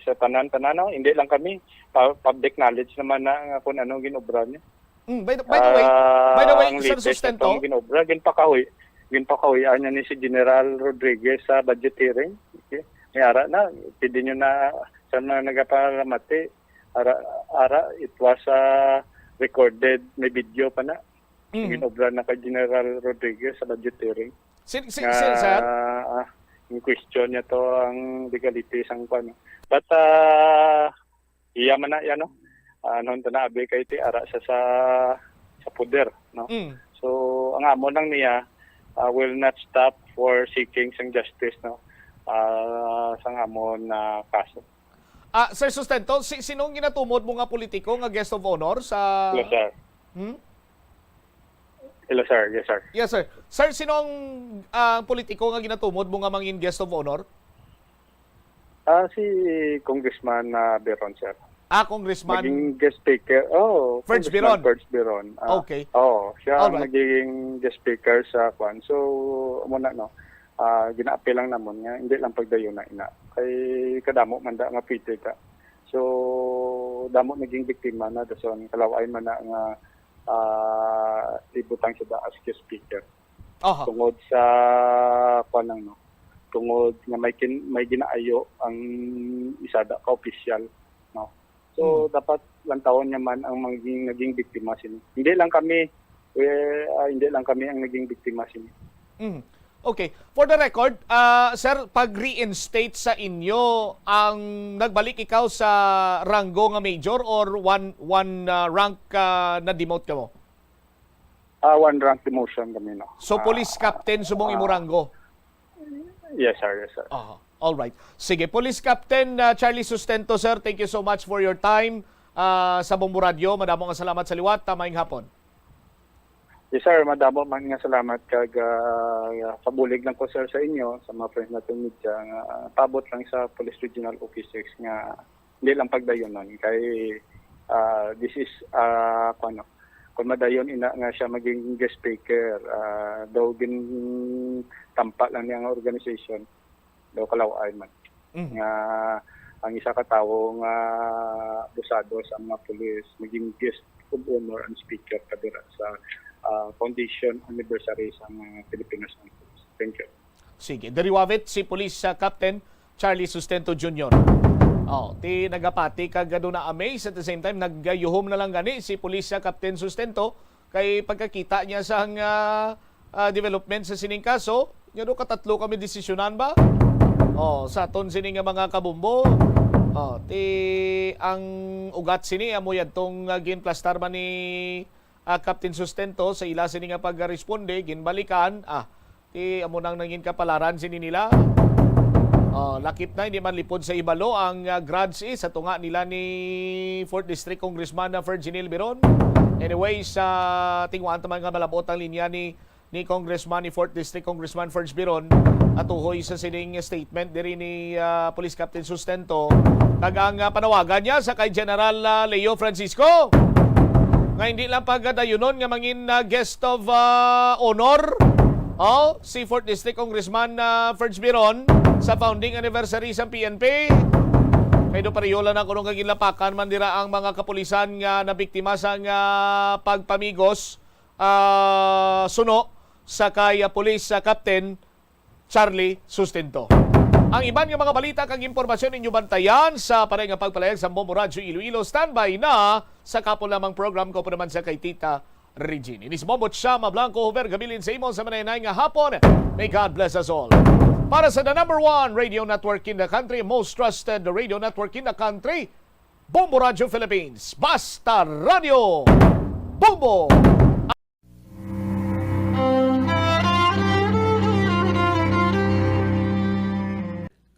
sa tanan-tanan, no? Hindi lang kami, pa-, public knowledge naman na nga kung anong ginobra niya. Mm, by the, by the way, Ah, by the way, ang Sir latest Sustento? Atong ginobra, ginpakahuy-, ginpakahuyan niya ni si General Rodriguez sa budget hearing. Okay? May ara na, pwede nyo na, sa mga nagapalamati, ara, ara, it was, ah, recorded, may video pa na. Mm. Ginobra na kay General Rodriguez sa budget hearing. Sin-, sin-, Nga, sin-, sir? Ah, in question niya to ang legality sang kwan. But, ah, iya man na yan, no? Ah, noon ta na, abi kay ti ara sa, sa, sa poder, no? Mm. So, ang amo lang niya, ah, will not stop for seeking sang justice, no? Ah, sang amon na kaso. Ah, Sir Sustento, si, sinong ginatumod mo nga politiko nga guest of honor sa Hello, sir. Hmm? Hello, sir. Yes, sir. Yes, sir. Sir, sino ang, ah, politiko nga ginatumod mo nga mangin guest of honor? Ah, si Congressman, ah, Beron, sir. Ah, Congressman Naging guest speaker. Oh, Ferge Congressman Beron. Ferge Beron. Ah, Okay. Oo, siya ang Alright. naging guest speaker sa kwan. So, amo na, no. Ah, ginaapil lang namon nga hindi lang pagdayuna ina. Kay kadamo man da nga pwede ka. So, damo naging biktima na dason kalaw-ay man na nga, ah, ibutang sa da as guest speaker. Aha. Tungod sa, kwan lang, no? Tungod nga may kin-, may ginaayo ang isa da ka opisyal, no? So, Mm. dapat lantawon niya man ang maging, naging biktima sini. Hindi lang kami, eh, ah, hindi lang kami ang naging biktima sini. Mm. Okay. For the record, ah, sir, pag-reinstate sa inyo, ang nagbalik ikaw sa ranggo nga major or one, one, ah, rank, ah, na-demote ka mo? Ah, one rank demotion kami, no? So, police Ah, captain subong imo ah, ranggo? Yes, sir. Yes, sir. Aha. All right. Sige, Police Captain, ah, Charlie Sustento, sir, thank you so much for your time, ah, sa Bombo Radyo. Madamo nga salamat sa liwat. Ah, maayong hapon. Yes, sir. Madamo man nga salamat kag, ah, pabulig lang ko, sir, sa inyo, sa mga friends natin media, nga, ah, paabot lang sa Police Regional Office six nga hindi lang pagdayunon kay, ah, this is, ah, kung ano, kung madayon ina nga siya maging guest speaker, ah, daw gintampa lang niya nga organization, daw kalaw-ay man. Mhm. Nga ang isa ka tawo nga abusado sa mga pulis, maging guest of honor and speaker pa dira sa, ah, foundation anniversary sa mga Pilipinas Armed Forces. Thank you. Sige, diri wavit si Police, ah, Captain Charlie Sustento Junior. Oh, ti nagapati kag aduna amaze, at the same time nagyuhom na lang gani si Police, ah, Captain Sustento kay pagkakita niya sang, ah, ah, development sa sining kaso, nya do katatlo kami desisyonan ba? Oh, sa aton sini nga mga kabombo. Oh, ti ang ugat sini amo yadtong, ah, ginplastar man ni, ah, Captain Sustento sa ila sini nga pagresponde, ginbalikan, ah, ti amo nang nangin kapalaran sini nila. Ah, lakip na, hindi man lipod sa ibalo ang, ah, grudge, eh, sa tunga nila ni Fourth District Congressman na Ferginil Beron. Anyways, sa tingwaan ta man nga malabot ang linya ni, ni Congressman, ni Fourth District Congressman Ferge Beron, atuhoy sa sining statement diri ni, ah, Police Captain Sustento, kag ang, ah, panawagan niya sa kay General, ah, Leo Francisco nga hindi lang pagadayunon nga mangin, ah, guest of, ah, honor, oh, si Fourth District Congressman, ah, Ferge Beron sa founding anniversary sa P N P. Kay do pareho lang na kuno nga ginlapakan man dira ang mga kapulisan nga nabiktima sang, ah, pagpamigos ah, suno sa kay, ah, Police, ah, Captain Charlie Sustento. Ang iban nga mga balita kag impormasyon ninyo bantayan sa pareha nga pagpalayag sa Bombo Radyo Iloilo. Standby na sa kapon lamang program ko po naman sa kay Tita Regine. Ini si Bombo Chama Blanco, Hover Gabilin sa imo sa manay nga hapon. May God bless us all. Para sa the number one radio network in the country, most trusted radio network in the country, Bombo Radyo Philippines. Basta Radyo Bombo!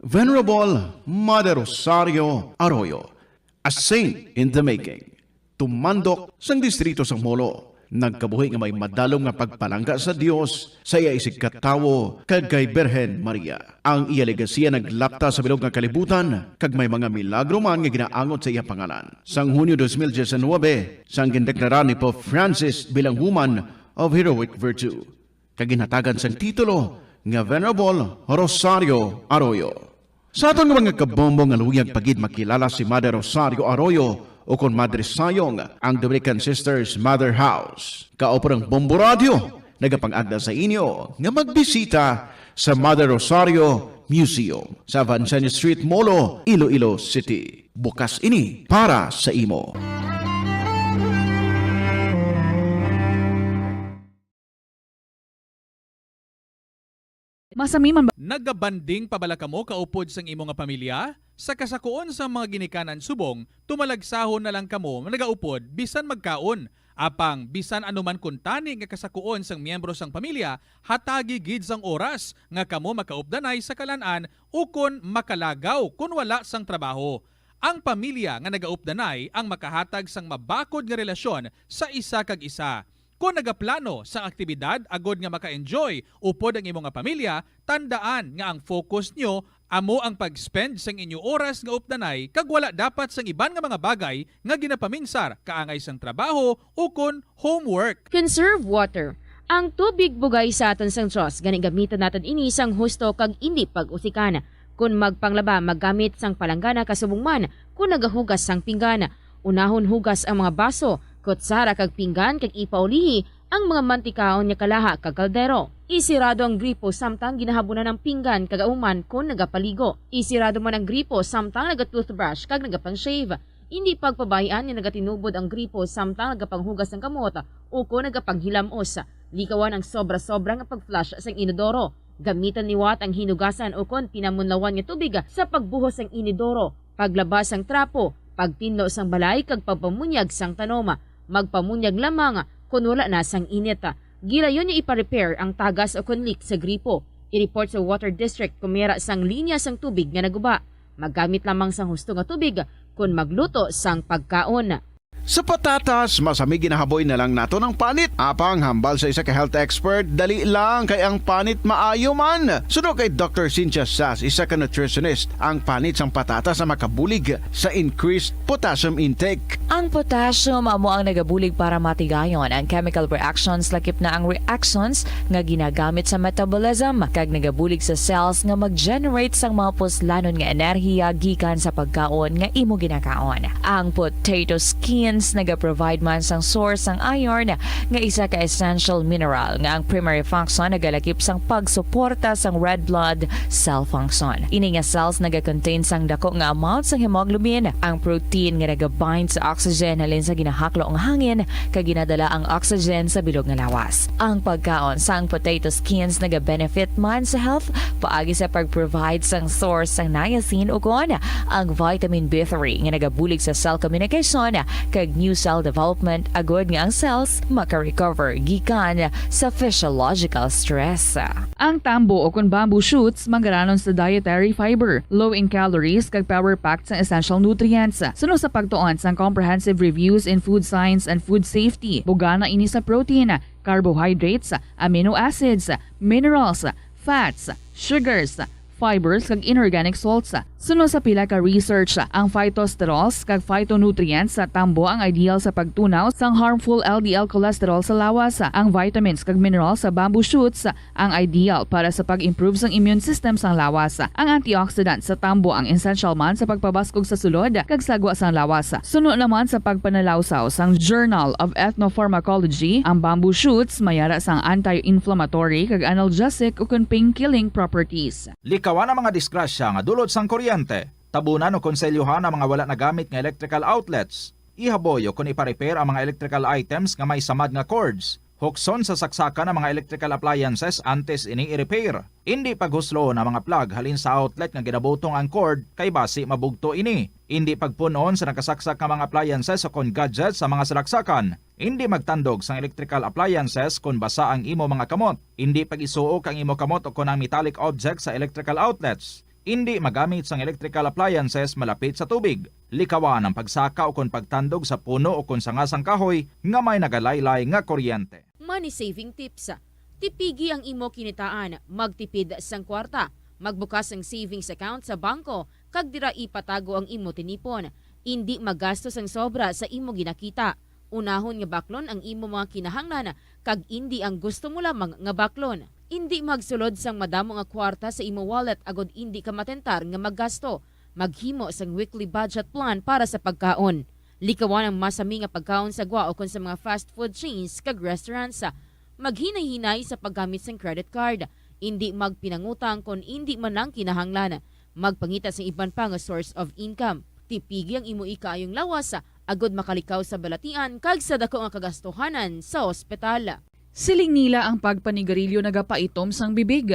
Venerable Mother Rosario Arroyo, a saint in the making, tumandok sang distrito sang Molo, nagkabuhi nga may madalom nga pagpalangga sa Dios, sa iya isigkatawo, kag kay Birhen Maria. Ang iya legasiya naglapta sa bilog nga kalibutan, kag may mga milagro man nga ginaangot sa iya pangalan. Sang Hunyo dos mil diecinuebe, sang gindeklara ni Pope Francis bilang Woman of Heroic Virtue, kag ginhatagan sang titulo nga Venerable Rosario Arroyo. Sa aton nga mga kabombo nga luyag pa gid makilala si Mother Rosario Arroyo, ukon Madre Sayong, ang Dominican Sisters Mother House. Kaupo ng Bombo Radio, nagapangagda sa inyo nga magbisita sa Mother Rosario Museum sa Vincennes Street, Molo, Iloilo City. Bukas ini para sa imo. Masami man ba? Nagabanding pa bala kamo kaupod sang imo nga pamilya? Sa kasakuon sang mga ginikanan subong, tumalagsahon na lang kamo nagaupod bisan magkaon. Apang bisan ano man kuntani nga kasakuon sang miyembro sang pamilya, hatagi gid sang oras nga kamo makaupdanay sa kalan-an ukon makalagaw kon wala sang trabaho. Ang pamilya nga nagaupdanay ang makahatag sang mabakod nga relasyon sa isa kag isa. Kon nagaplano sang aktibidad agod nga maka-enjoy upod ang imo nga pamilya, tandaan nga ang focus nyo amo ang pag-spend sang inyo oras nga updanay kag wala dapat sang iban nga mga bagay nga ginapaminsar kaangay sang trabaho ukon homework. Conserve water. Ang tubig bugay sa aton sang Dios, gani gamitan naton ini sang husto kag indi pag-usikan. Kon magpanglaba, maggamit sang palanggana kasubong man kon nagahugas sang pinggan. Unahon hugas ang mga baso, kutsara kag pinggan kag ipaulihi ang mga mantikaon nga kalaha kag kaldero. Isirado ang gripo samtang ginahabunan ang pinggan kag kauman kon nagapaligo. Isirado man ang gripo samtang naga-toothbrush kag nagapang-shave. Indi pagpabay-an nga nagatinubod ang gripo samtang nagapanghugas sang kamot ukon nagapanghilamos. Likawan ang sobra-sobra nga pag-flush sang inodoro. Gamitan liwat ang hinugasan ukon pinamunlawan nga tubig sa pagbuhos sang inodoro, paglaba sang trapo, pagtinlo sang balay kag pagpamunyag sang tanom. Magpamunyag lamang kon wala na sang init. Gilayon nga ipa-repair ang tagas ukon leak sa gripo. I-report sa water district kon may ara sang linya sang tubig nga naguba. Maggamit lamang sang husto nga tubig kon magluto sang pagkaon. Sa patatas, masami ginahaboy na lang naton ang panit. Apang hambal sa isa ka health expert, dali lang kay ang panit maayo man. Suno kay Doctor Cynthia Sass, isa ka nutritionist, ang panit sang patatas ang makabulig sa increased potassium intake. Ang potassium amo ang nagabulig para matigayon ang chemical reactions, lakip na ang reactions nga ginagamit sa metabolism, kag nagabulig sa cells nga mag-generate sang mga puslanon nga enerhiya gikan sa pagkaon nga imo ginakaon. Ang potato skins nagaprovide man sang source sang iron, nga isa ka essential mineral nga ang primary function nagalakip sang pagsuporta sang red blood cell function. Ini nga cells nagakontain sang dako nga amount sang hemoglobin, ang protein nga nagabind sa oxygen halin sa ginahaklo nga hangin kag ginadala ang oxygen sa bilog nga lawas. Ang pagkaon sang potato skins nagabenefit man sa health paagi sa pag-provide sang source sang niacin ukon ang vitamin B three nga nagabulig sa cell communication kag new cell development agud nga ang cells maka-recover gikan sa physiological stress. Ang tambo ukon bamboo shoots manggaranon sa dietary fiber, low in calories, kag power-packed sa essential nutrients. Suno sa pagtuon sang Comprehensive Reviews in Food Science and Food Safety, bugana ini sa protein, carbohydrates, amino acids, minerals, fats, sugars, fibers, kag inorganic salts. Suno sa pila ka research, ang phytosterols kag phytonutrients sa tambo ang ideal sa pagtunaw sang harmful L D L cholesterol sa lawas. Ang vitamins kag minerals sa bamboo shoots ang ideal para sa pag-improve sang immune system sang lawas. Ang antioxidant sa tambo ang essential man sa pagpabaskog sa sulod kag sagwa sang lawas. Suno naman sa pagpanalawsaw sang Journal of Ethnopharmacology, ang bamboo shoots may ara sang anti-inflammatory kag analgesic ukon pain-killing properties. Likawan ang mga disgrasya nga dulot sang kuryente. Tabunan o konselyohan ang mga wala nagamit nga electrical outlets. Ihaboy o kon ipa-repair ang mga electrical items nga may samad nga cords. Hukson sa saksakan ang mga electrical appliances antes ini i-repair. Indi paghusloon ang mga plug halin sa outlet nga ginabutong ang cord, kay basi mabugto ini. Indi pagpun-on sa nakasaksak nga mga appliances o kon gadgets sa mga salaksakan. Indi magtandog sang electrical appliances kon basa ang imo mga kamot. Indi pag-isuok ang imo kamot o kon ang metallic object sa electrical outlets. Indi magamit sang electrical appliances malapit sa tubig. Likawan ang pagsaka o kon pagtandog sa puno o kon sanga sang kahoy nga may nagalaylay nga kuryente. Money saving tips. Tipigi ang imo kinitaan, magtipid sang kwarta, magbukas sang savings account sa bangko, kag dira ipatago ang imo tinipon. Indi maggasto sang sobra sa imo ginakita. Unahon nga baklon ang imo mga kinahanglan, kag indi ang gusto mo lamang nga baklon. Indi magsulod sang madamo nga kwarta sa imo wallet agod indi ka matentar nga maggasto. Maghimo sang weekly budget plan para sa pagkaon. Likawan ang masami nga pagkaon sa gwa ukon sa mga fast food chains kag restaurants. Maghinay-hinay sa paggamit sang credit card. Indi magpinangutang kon indi man lang kinahanglan. Magpangita sang iban pa nga source of income. Tipigi ang imo ikaayong lawas agod makalikaw sa balatian kag sa daku nga kagastuhanan sa ospital. Siling nila ang pagpanigarilyo nagapaitom sang bibig.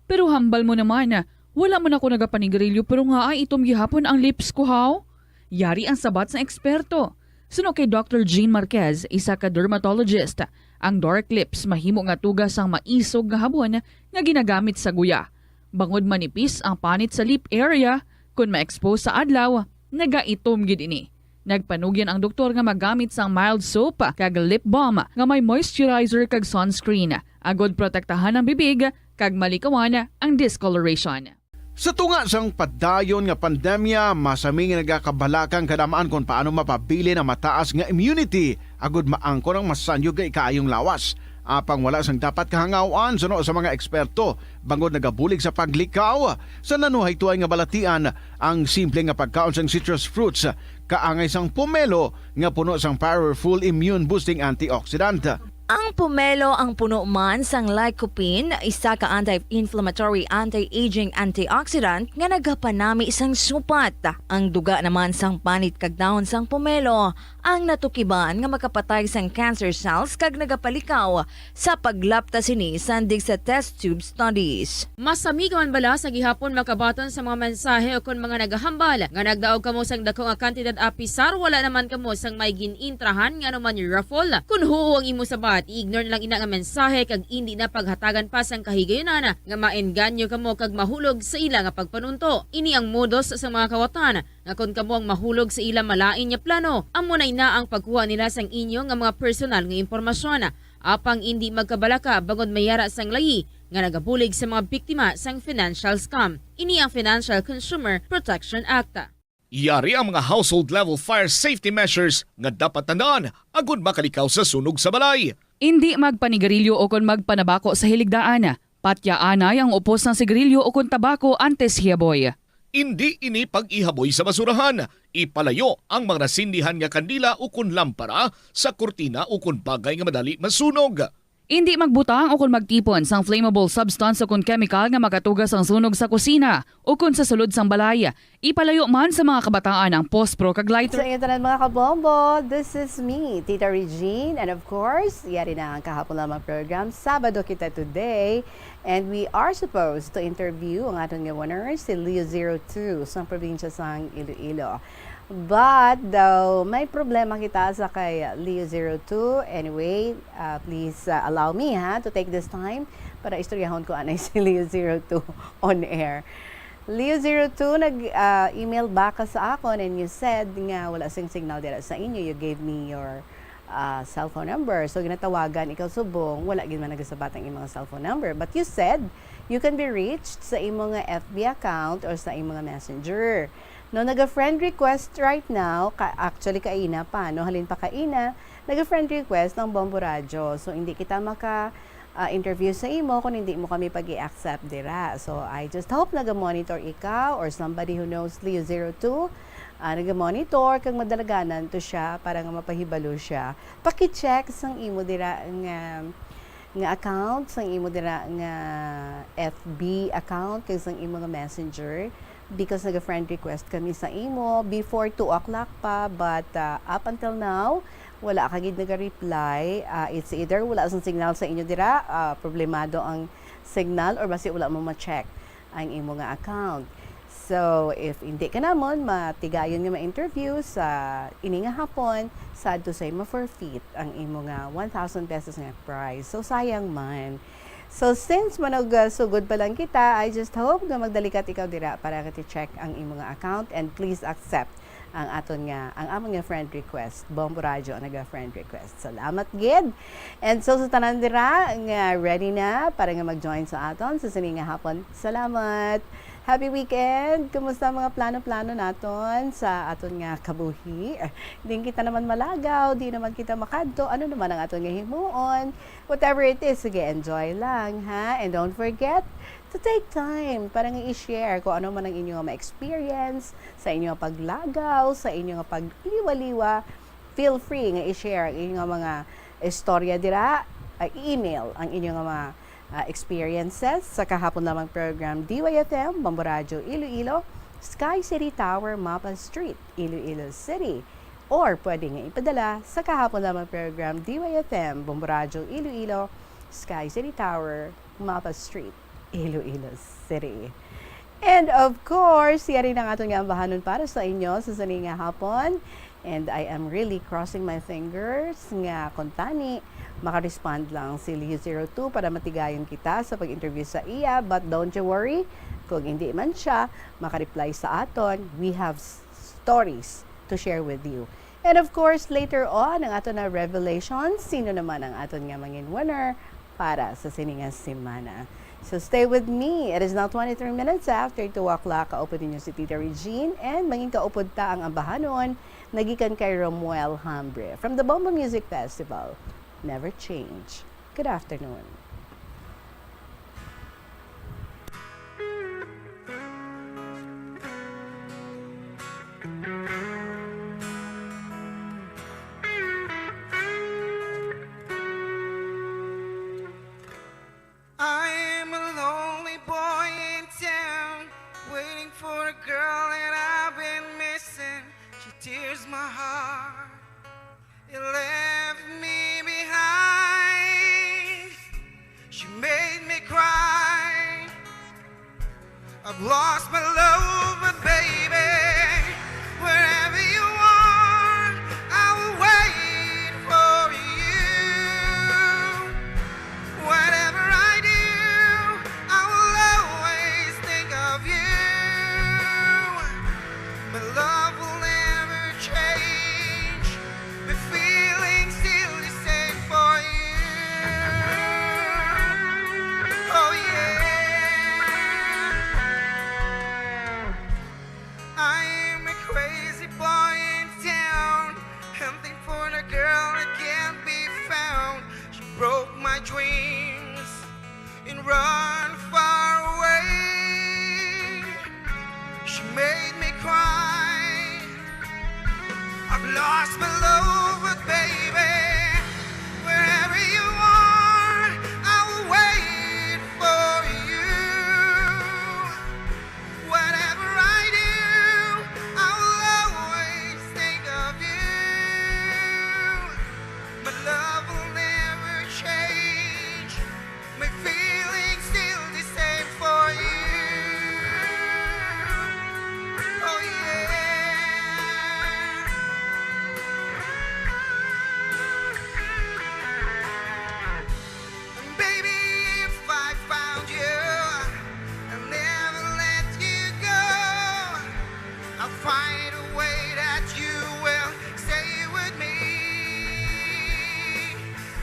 Pero hambal mo naman, wala man ako nagapanigarilyo pero nga ay itom gihapon ang lips ko, haw? Yari ang sabat sang eksperto. Suno kay Doctor Jean Marquez, isa ka dermatologist, ang dark lips mahimo nga tuga sang maisog nga habon nga ginagamit sa guya. Bangod manipis ang panit sa lip area, kon ma-expose sa adlaw, nagaitom gid ini. Nagpanugyan ang doktor nga magamit sang mild soap kag lip balm nga may moisturizer kag sunscreen, agod protektahan ang bibig kag malikawan ang discoloration. Sa tunga sang padayon nga pandemya, masami nga nagakabalaka ang kadam-an kon paano mapabilin ang mataas nga immunity agud maangkon ang masanyog nga ikaayong lawas. Apang wala sang dapat kahangaw-an suno sa mga eksperto, bangod nagabulig sa paglikaw sa nanuhay tuay nga balatian ang simple nga pagkaon sang citrus fruits, kaangay sang pomelo nga puno sang powerful immune-boosting antioxidant. Ang pomelo ang puno man sang lycopene, isa ka anti-inflammatory, anti-aging antioxidant nga nagapanami sang supat. Ang duga naman sang panit kag dahon sang pomelo ang natukiban nga makapatay sang cancer cells kag nagapalikaw sa paglapta sini sandig sa test tube studies. Masami ka man bala sa gihapon makabaton sa mga mensahe ukon mga nagahambal nga nagdaog kamo sang dako nga kantidad apisar wala naman kamo sang may gin-intrahan nga anuman raffle? Kon huo ang imo sabat, i-ignore na lang ina nga mensahe kag indi na paghatagan pa sang kahigayunan nga maengganyo kamo kag mahulog sa ila nga pagpanunto. Ini ang modus sa mga kawatan nga kon kamo ang mahulog sa ila malain nga plano, amo na ina ang pagkuha nila sang inyo nga mga personal nga impormasyon. Apang indi magkabalaka bangod may ara sang layi nga nagabulig sa mga biktima sang financial scam. Ini ang Financial Consumer Protection Act. Yari ang mga household level fire safety measures nga dapat tandaan agud makalikaw sa sunog sa balay. Indi magpanigarilyo ukon magpanabako sa hiligdaan. Patyaanay ang upos sang sigarilyo ukon tabako antes hiaboy. Indi ini pag-ihaboy sa basurahan. Ipalayo ang mga nasindihan nga kandila ukon lampara sa kurtina ukon bagay nga madali masunog. Indi magbutang ukon magtipon sang flammable substance ukon chemical nga makatuga sang sunog sa kusina ukon sa sulod sang balay. Ipalayo man sa mga kabataan ang pospro kag lighter. Sa inyo tanan, mga kabombo, this is me, Tita Regine, and of course, yari na ang kahapon lamang program, Sabado Kita Today, and we are supposed to interview ang aton nga winner, si Leo Zero Two, sa probinsya sang Iloilo. But though may problema kita sa kay Leo Zero Two, anyway, uh, please uh, allow me, ha, to take this time para istoryahon ko anay si Leo Zero Two on air. Leo Zero Two, nag-email back ka sa akon and you said nga wala sing signal dira sa inyo. You gave me your uh, cellphone number. So, ginatawagan ikaw subong wala gid man nagasabat ang imong cellphone number. But you said You can be reached sa imo nga F B account or sa imo nga messenger. No, naga-friend request right now, ka, actually kaina pa, no, halin pa kaina, naga-friend request ang Bombo Radyo. So, hindi kita maka, ah, interview sa imo kung hindi mo kami pag-i-accept dira. So, I just hope naga-monitor ikaw or somebody who knows Leo Zero Two, ah, naga-monitor kag madalaganan to siya para nga mapahibalo siya. Paki-check sang imo dira nga, nga account, sang imo dira nga F B account, kag sang imo nga messenger, because naga-friend request kami sa imo before two o'clock pa, but, ah, up until now, wala ka gid naga-reply. Ah, it's either wala sang signal sa inyo dira, ah, problemado ang signal, or basi wala mo ma-check ang imo nga account. So, if hindi ka namon matigayon nga ma-interview sa ini nga hapon, sad to say, ma-forfeit ang imo nga one thousand pesos nga prize. So, sayang man. So, since manug-, ah, sugod pa lang kita, I just hope nga magdalikat ikaw dira para nga ti-check ang imo nga account, and please accept ang aton nga, ang amon nga friend request. Bombo Radyo ang naga-friend request. Salamat gid. And so, sa tanan dira nga ready na para nga mag-join sa aton sa sini nga hapon, salamat. Happy weekend! Kumusta ang mga plano-plano naton sa aton nga kabuhi? Di kita naman malagaw, di naman kita makadto. Ano naman ang aton nga himuon? Whatever it is, sige, enjoy lang, ha? And don't forget to take time para nga i-share kung ano man ang inyo nga ma-experience sa inyo nga paglagaw, sa inyo nga pag-liwa-liwa. Feel free nga i-share ang inyo nga mga istorya dira, ah, i-email ang inyo nga mga, ah, experiences sa kahapon lamang program, D Y F M, Bombo Radyo Iloilo, Sky City Tower, Mapa Street, Iloilo City. Or pwede nga ipadala sa kahapon lamang program, D Y F M, Bombo Radyo Iloilo, Sky City Tower, Mapa Street, Iloilo City. And of course, yari na nga aton nga ambahanon para sa inyo sa sini nga hapon. And I am really crossing my fingers nga kung tani, makarespond lang si Leo Zero Two para matigayon kita sa pag-interview sa iya. But don't you worry, kung hindi man siya makareply sa aton, we have s-, stories to share with you. And of course, later on, ang aton na revelation, sino naman ang aton nga mangin winner para sa sini nga semana. So stay with me. It is now twenty-three minutes after two o'clock. Kaupod ninyo si Tita Regine, and mangin kaupod ta ang ambahanon nagikan kay Romuel Hambre from the Bombo Music Festival. Never change. Good afternoon. I'm a lonely boy in town, waiting for a girl that I've been missing. She tears my heart and left me behind. She made me cry. I've lost my love, but baby, wherever you are, I will wait for you. Whatever I do, I will always think of you. My love will never change. My feelings still the same for you. Oh yeah. I'm a crazy boy in town, hunting for the girl that can't be found. She broke my dreams and run far away. She made me cry. I've lost my love, but baby, wherever you are, I will wait for you. Whatever I do, I will always think of you. My love will never change. My feelings still the same for you. Oh yeah. And baby, if I found you, I'll never let you go. I'll find a way that you will stay with me.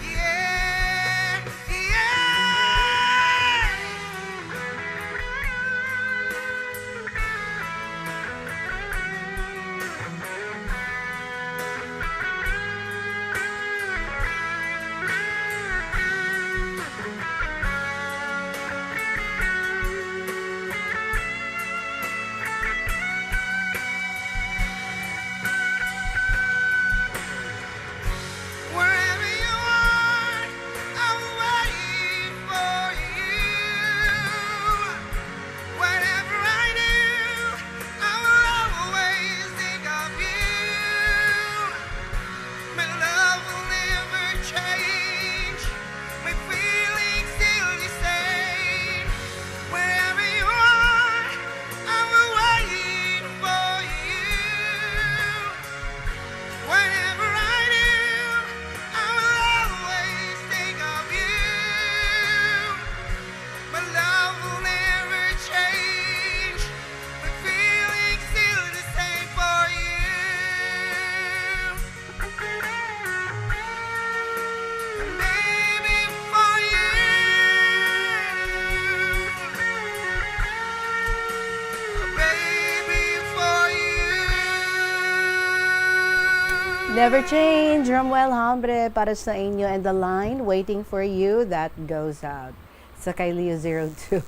Yeah, yeah. Never change, Romuel Hambre para sa inyo and the line waiting for you that goes out. Sa kay Leo zero two.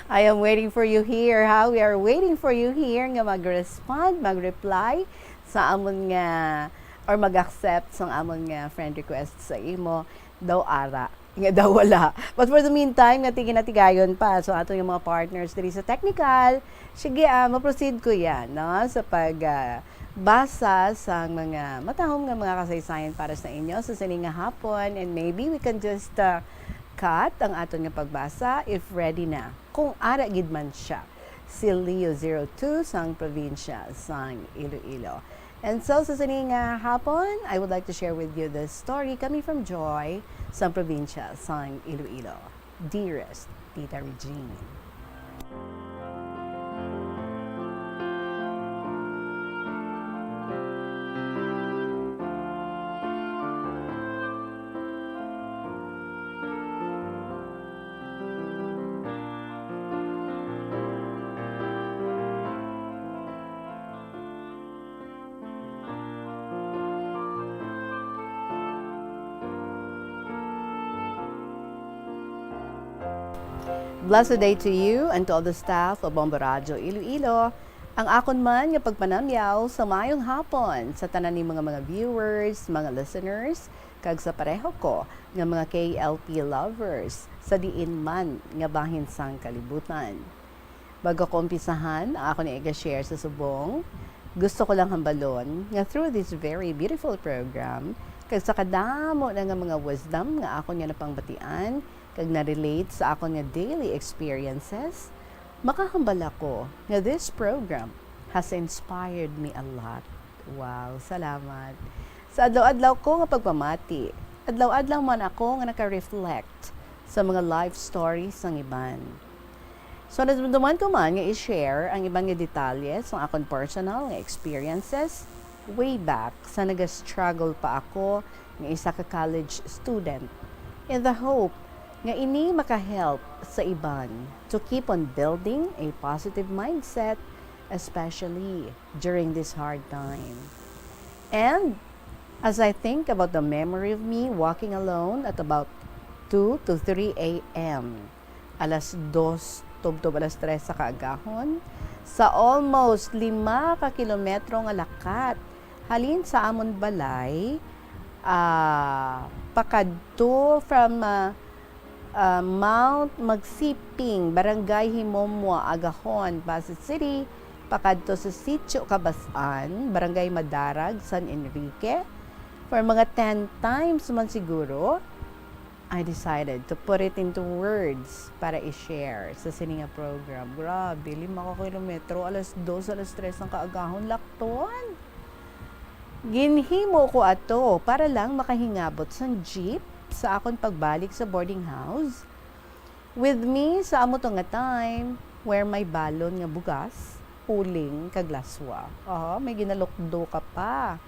I am waiting for you here, ha? We are waiting for you here nga mag-respond, mag-reply sa amon nga, or mag-accept sa amon nga friend request sa imo daw ara. Nga daw wala. But for the meantime, nga tigin-atigayon pa. So, ato yung mga partners diri sa technical, sige, ah, ma-proceed ko yan, no? Sa pag, ah, basa sa mga matahom nga mga kasaysayan para sa inyo sa sini nga hapon. And maybe we can just, ah, cut ang aton nga pagbasa if ready na. Kung ara gid man siya, si Leo zero two sang probinsya sang Iloilo. And so, sa sini nga hapon, I would like to share with you the story coming from Joy sang probinsya sang Iloilo. Dearest Tita Regine. Blessed day to you and to all the staff of Bombo Radyo Iloilo. Ang akon man nga pagpanamyaw sa maayong hapon sa tanan ni mga, mga viewers, mga listeners, kag sa pareho ko nga mga K L P lovers sa diin man nga bahin sang kalibutan. Bago ko umpisahan ang akon nga iga-share sa subong, gusto ko lang hambalon nga through this very beautiful program, kag sa kadamo na nga mga wisdom nga akon nga napangbatian kag na-relate sa akon nga daily experiences, makahambal ako nga this program has inspired me a lot. Wow, salamat. Sa adlaw-adlaw ko nga pagpamati, adlaw-adlaw man ako nga naka-reflect sa mga life stories sang iban. So, nadumduman ko man nga i-share ang iban nga detalye sang akon personal nga experiences way back sa naga-struggle pa ako nga isa ka college student, in the hope nga ini maka-help sa iban to keep on building a positive mindset, especially during this hard time. And as I think about the memory of me walking alone at about two to three a m, alas dos tubtob alas tres sa kaagahon, sa almost lima ka kilometro nga lakat halin sa amon balay, ah, pakadto from, ah, ah, Mount Magsiping, Barangay Himomwa, Agahon, Pasig City, pakadto sa Sitio Cabas-an, Barangay Madarag, San Enrique, for mga ten times man siguro, I decided to put it into words para i-share sa sini nga program. Grabe, lima ka kilometro, alas dos, alas tres ang kaagahon, lakton. Ginhimo ko ato para lang makahingabot sang jeep sa akon pagbalik sa boarding house. With me sa amo to nga time, were may balon nga bugas, uling, kag laswa. Aha, may ginalukdo ka pa.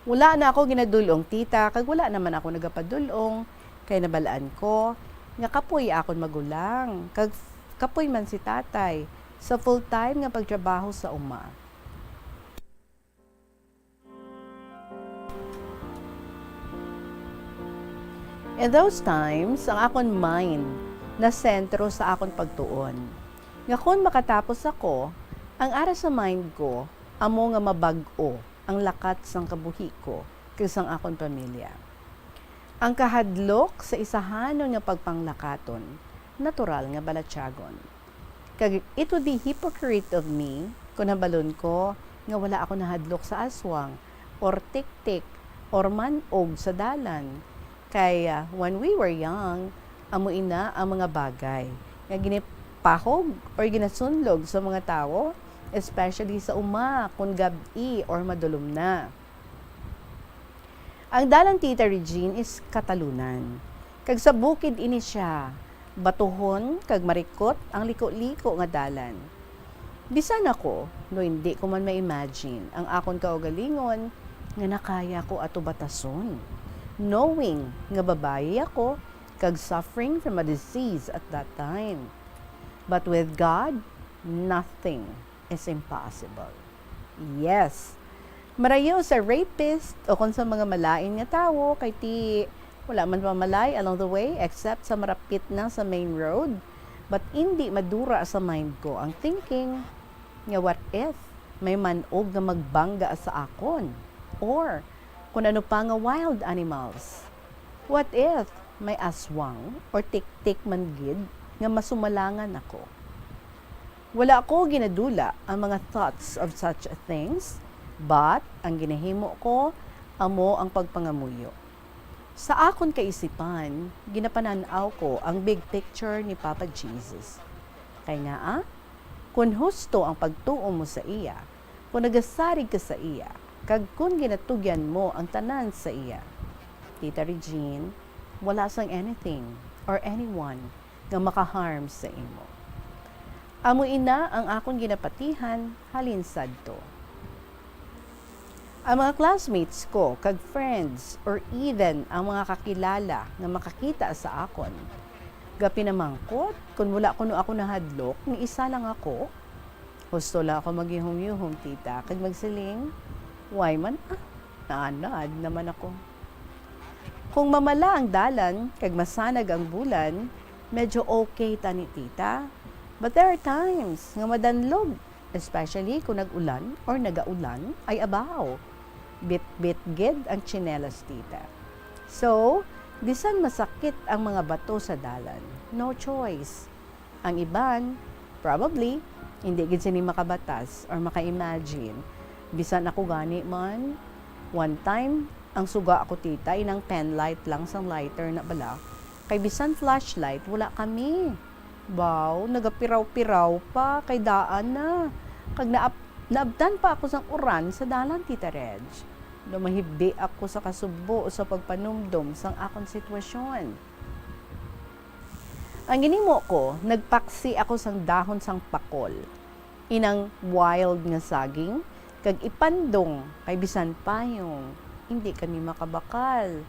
Wala na ako ginadul-ong, tita, kag wala naman ako nagapadul-ong, kay nabal-an ko nga kapoy akon magulang, kag kapoy man si tatay sa full-time nga pagtrabaho sa uma. In those times, ang akon mind nasentro sa akon pagtuon nga kon makatapos ako, ang ara sa mind ko amo nga mabag-o ang lakat sang kabuhi ko kag sang akon pamilya. Ang kahadlok sa isahanon nga pagpanglakaton, natural nga balatyagon. Kag it would be hypocrite of me kon hambalon ko nga wala ako nahadlok sa aswang, or tiktik, or man-og sa dalan. Kay, ah, when we were young, amo ina ang mga bagay nga ginipahog or ginasunlog sa mga tawo, especially sa uma kon gab-i or madulom na. Ang dalan, Tita Regine, is katalunan, kag sa bukid ini sia, batuhon kag marikot ang liko-liko nga dalan. Bisan ako, no, indi ko man ma-imagine ang akon kaugalingon nga nakaya ko ato batason, knowing nga babayi ako kag suffering from a disease at that time. But with God, nothing is impossible. Yes, Marayo sa rapist o kon sa mga malain nga tawo, kay ti wala man mamalay along the way except sa marapit na sa main road, but indi madura sa mind ko ang thinking nga what if may manog nga magbangga sa akon, or kun ano pa nga wild animals. What if may aswang or tiktik man gid nga masumalangan ako? Wala ko ginadula ang mga thoughts of such things, but ang ginahimo ko amo ang pagpangamuyo. Sa akon kaisipan, ginapanan-aw ko ang big picture ni Papa Jesus. Kay ngaa, kun husto ang pagtuo mo sa iya, kun nagasarig ka sa iya, kag kun ginatugyan mo ang tanan sa iya, Tita Regine, wala sang anything or anyone nga makaharm sa imo. Amo ina ang akon ginapatihan halin sadto. Ang mga classmates ko kag friends or even ang mga kakilala nga makakita sa akon, gapinamangkot kon wala kuno ako nahadlok nga isa lang ako. Husto lang ako magyuhom-yuhom, tita, kag magsiling, "Why man, ah, naanad naman ako." Kung mamala ang dalan kag masanag ang bulan, medyo okay tani, tita. But there are times nga madanlog, especially kung nag-ulan or nagaulan, ay abaw, bitbit gid ang tsinelas, tita. So, bisan masakit ang mga bato sa dalan, no choice. Ang iban, probably, hindi gid sini makabatas or maka-imagine. Bisan ako gani man, one time, ang suga ko, tita, inang pen light lang sang lighter na bala. Kay bisan flashlight, wala kami. Baw, nagapiraw-piraw pa, kay daan na. Kag naab-, naabtan pa ako sang uran sa dalan, Tita Reg. Daw mahibdi ako sa kasubo sa pagpanumdom sang akon sitwasyon. Ang ginhimo ko, nagpaksi ako sang dahon sang pakol, inang wild nga saging, kag ipandong, kay bisan payong, indi kami makabakal.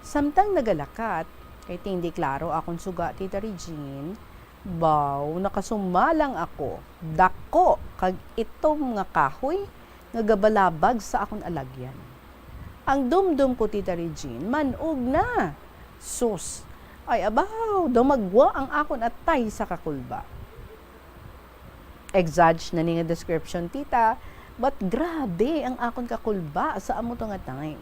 Samtang nagalakat, kay ti indi klaro akon suga, Tita Regine, baw, nakasumalang ako, dako kag itom nga kahoy nga gabalabag sa akon alagyan. Ang dumdom ko, Tita Regine, man-og na. Sus! Ay, abaw, daw magwa ang akon atay sa kakulba. Exag na ni nga description, tita, but grabe ang akon kakulba sa amo to nga time.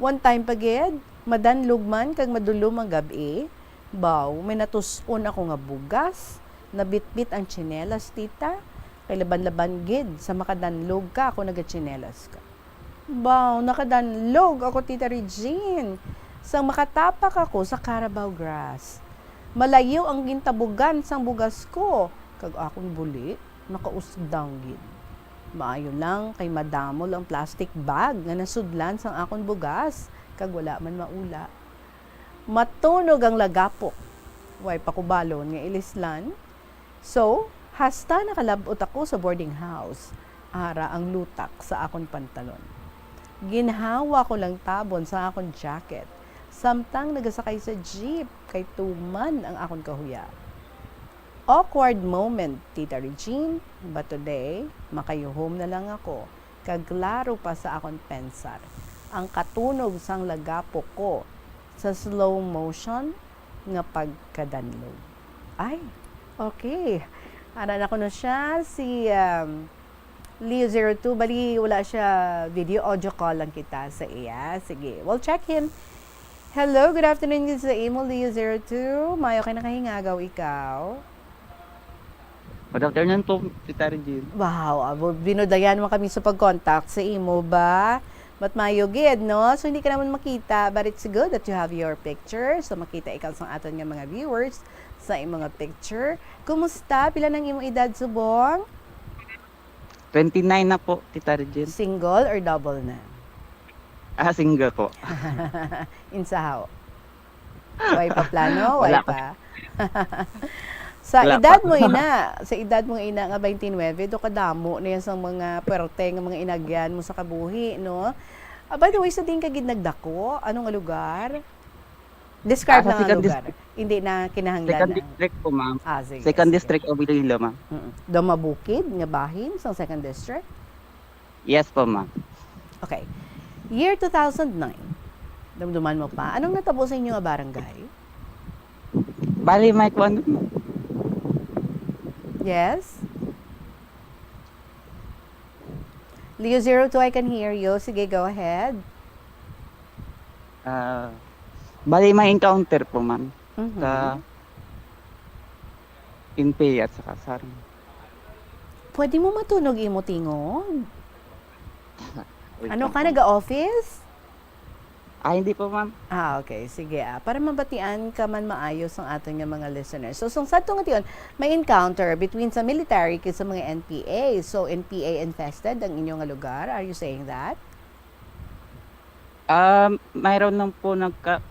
One time pa gid, madanlog man kag madulom ang gab-i, baw, may natus-on ako nga bugas, nabitbit ang tsinelas, tita, kay laban-laban gid sa makadanlog ka kon nagatsinelas ka. Baw, nakadanlog ako, Tita Regine, sang makatapak ako sa Carabao grass. Malayo ang gintabugan sang bugas ko, kag akon buli, nakausdang gid. Maayo lang kay madamol ang plastic bag nga nasudlan sang akon bugas, kag wala man maula. Matunog ang lagapok. Way pakubalon nga ilislan. So, hasta nakalab-ot ako sa boarding house, ara ang lutak sa akon pantalon. Ginhawa ko lang tabon sa akon jacket, samtang nagasakay sa jeep kay tuman ang akon kahuya. Awkward moment, Tita Regine, but today, makayuhom na lang ako, kag klaro pa sa akon pensar ang katunog sang lagapok ko sa slow motion nga pagkadanlog. Ay, okay. Ara na kuno siya, si, um, Leo zero two. Bali, wala siya video, audio call lang kita sa iya. Sige, we'll check him. Hello, good afternoon gid sa imo, Leo zero two. Maayo kay nakahingagaw ikaw. Good afternoon po, Tita Regine. Wow, abo, binudayan mo kami sa pag-contact sa imo ba? But maayo gid, no? So, hindi ka naman makita, but it's good that you have your picture. So, makita ikaw sa aton nga mga viewers sa imong mga picture. Kumusta? Pila nang imong edad subong? Twenty-nine na po, Tita Regine. Single or double na? Ah, single po. Insahaw? Way pa plano? Way Wala pa. pa. Sa Wala edad pa. mo ina, sa edad mo ina nga twenty-nine, do kadamo na yan sa mga pwerte nga mga inagyan mo sa kabuhi, no? Ah, by the way, sa diin ka gid nagdako? Ano nga lugar? Describe Ah, sa lang ang second lugar. district. Hindi na kinahanglan Second na. district po, ma'am. Ah, sige, Second sige. district of Iloilo, ma'am. Mm-mm. Do mabukid nga bahin sa second district? Yes po, ma'am. Okay. Year two thousand nine. Dumduman mo pa. Anong natabo sa inyo nga barangay? Bali, may kuwan. Yes? Leo zero two, I can hear you. Sige, go ahead. Ah, bali, may encounter po, ma'am. Mhm. Sa N P A at saka sa army. Pwede mo matunog imo tingog? Wait Ano lang ka, po. Nag-office? Ah, hindi po, ma'am. Ah, okay. Sige, ah. Para mabatian ka man maayo sang aton nga mga listeners. So, sang sadto nga tion, may encounter between sa military kag sa mga N P A. So, N P A infested ang inyo nga lugar? Are you saying that? Ah, mayroon lang po nagka,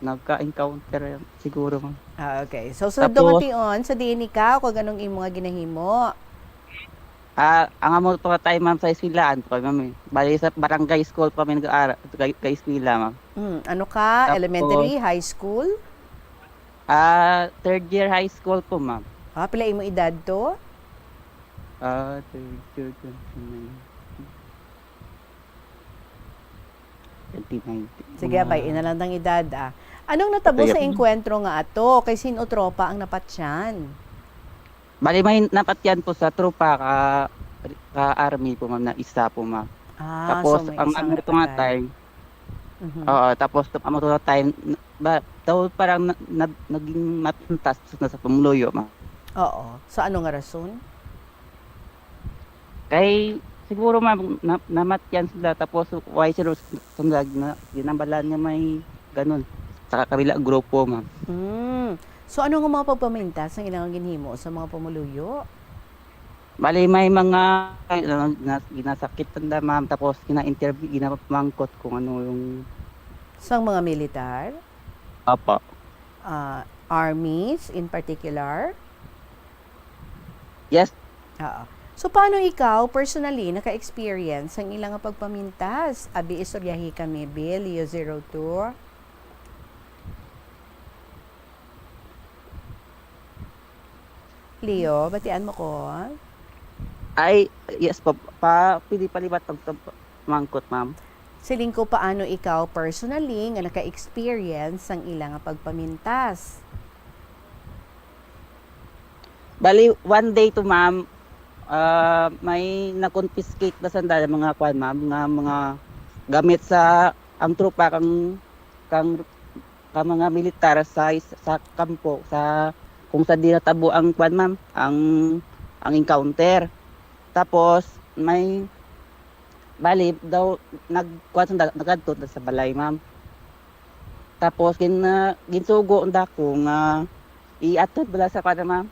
nagka-encounter siguro, ma'am. Ah, okay. So, sa sadto nga Tapos, tion, sa diin ikaw, kag anong imo nga ginahimo? Ah, ang amo to nga time, ma'am, sa eskwelahan po kami, ma'am, eh. Bali, sa barangay school po kami nag-aara-, nag-, nag-eskwela, ma'am. Hmm, ano ka? Tapos, Elementary, high school? Ah, third year high school po, ma'am. Ah, pila imo edad to? Ah, third year, twenty nineteen. Twenty nineteen. Sige, abay, ina lang ang edad, ah. Anong natabo Kaya sa po. Engkwentro nga ato? Kay sin-o tropa ang napatyan? Bali, may napatyan po sa tropa ka, ka army po, ma'am, na isa po, ma'am. Ah, Tapos, so may ang isang ano po nga napatay. time, Mhm. Oo, tapos tum-, amo to nga time, n-, ba, daw parang na, na, naging matuntas na sa pamuluyo, ma'am. Oo. Sa ano nga rason? Kay, siguro, ma'am, na, namatyan sila, tapos why sila sundag na ginambalan nga may ganun sa kabila grupo, ma'am. Mm. So, ano nga mga pagpamintas ang ilang ginhimo sa mga pamuluyo? Bali, may mga, ano, nas-, ginasakit nila, ma'am, tapos gina-interview, ginapamangkot kung ano yung Sang mga militar? Apo. Ah, armies in particular? Yes. Oo. So, paano ikaw, personally, naka-experience sang ila nga pagpamintas? Abi, istoryahi kami, Bill, Leo zero two. Leo, batian mo ko? Ay, yes po. Pa, pwede pa libat pag, pag, mangkot, ma'am. Siling ko, paano ikaw, personally, nga naka-experience sang ila nga pagpamintas? Bali, one day to, ma'am, ah, may na-confiscate na sanda mga kwan, ma'am, nga mga gamit sa ang tropa kang, kang, kang mga militar sa is-, sa kampo, sa kung sa di natabo ang kwan, ma'am, ang, ang encounter. Tapos, may, bali, daw, nagkuan sa, nag-, nagkadto sa balay, ma'am. Tapos, gin-, ah, ginsugo ang dako nga iatod bala sa kwan, ma'am,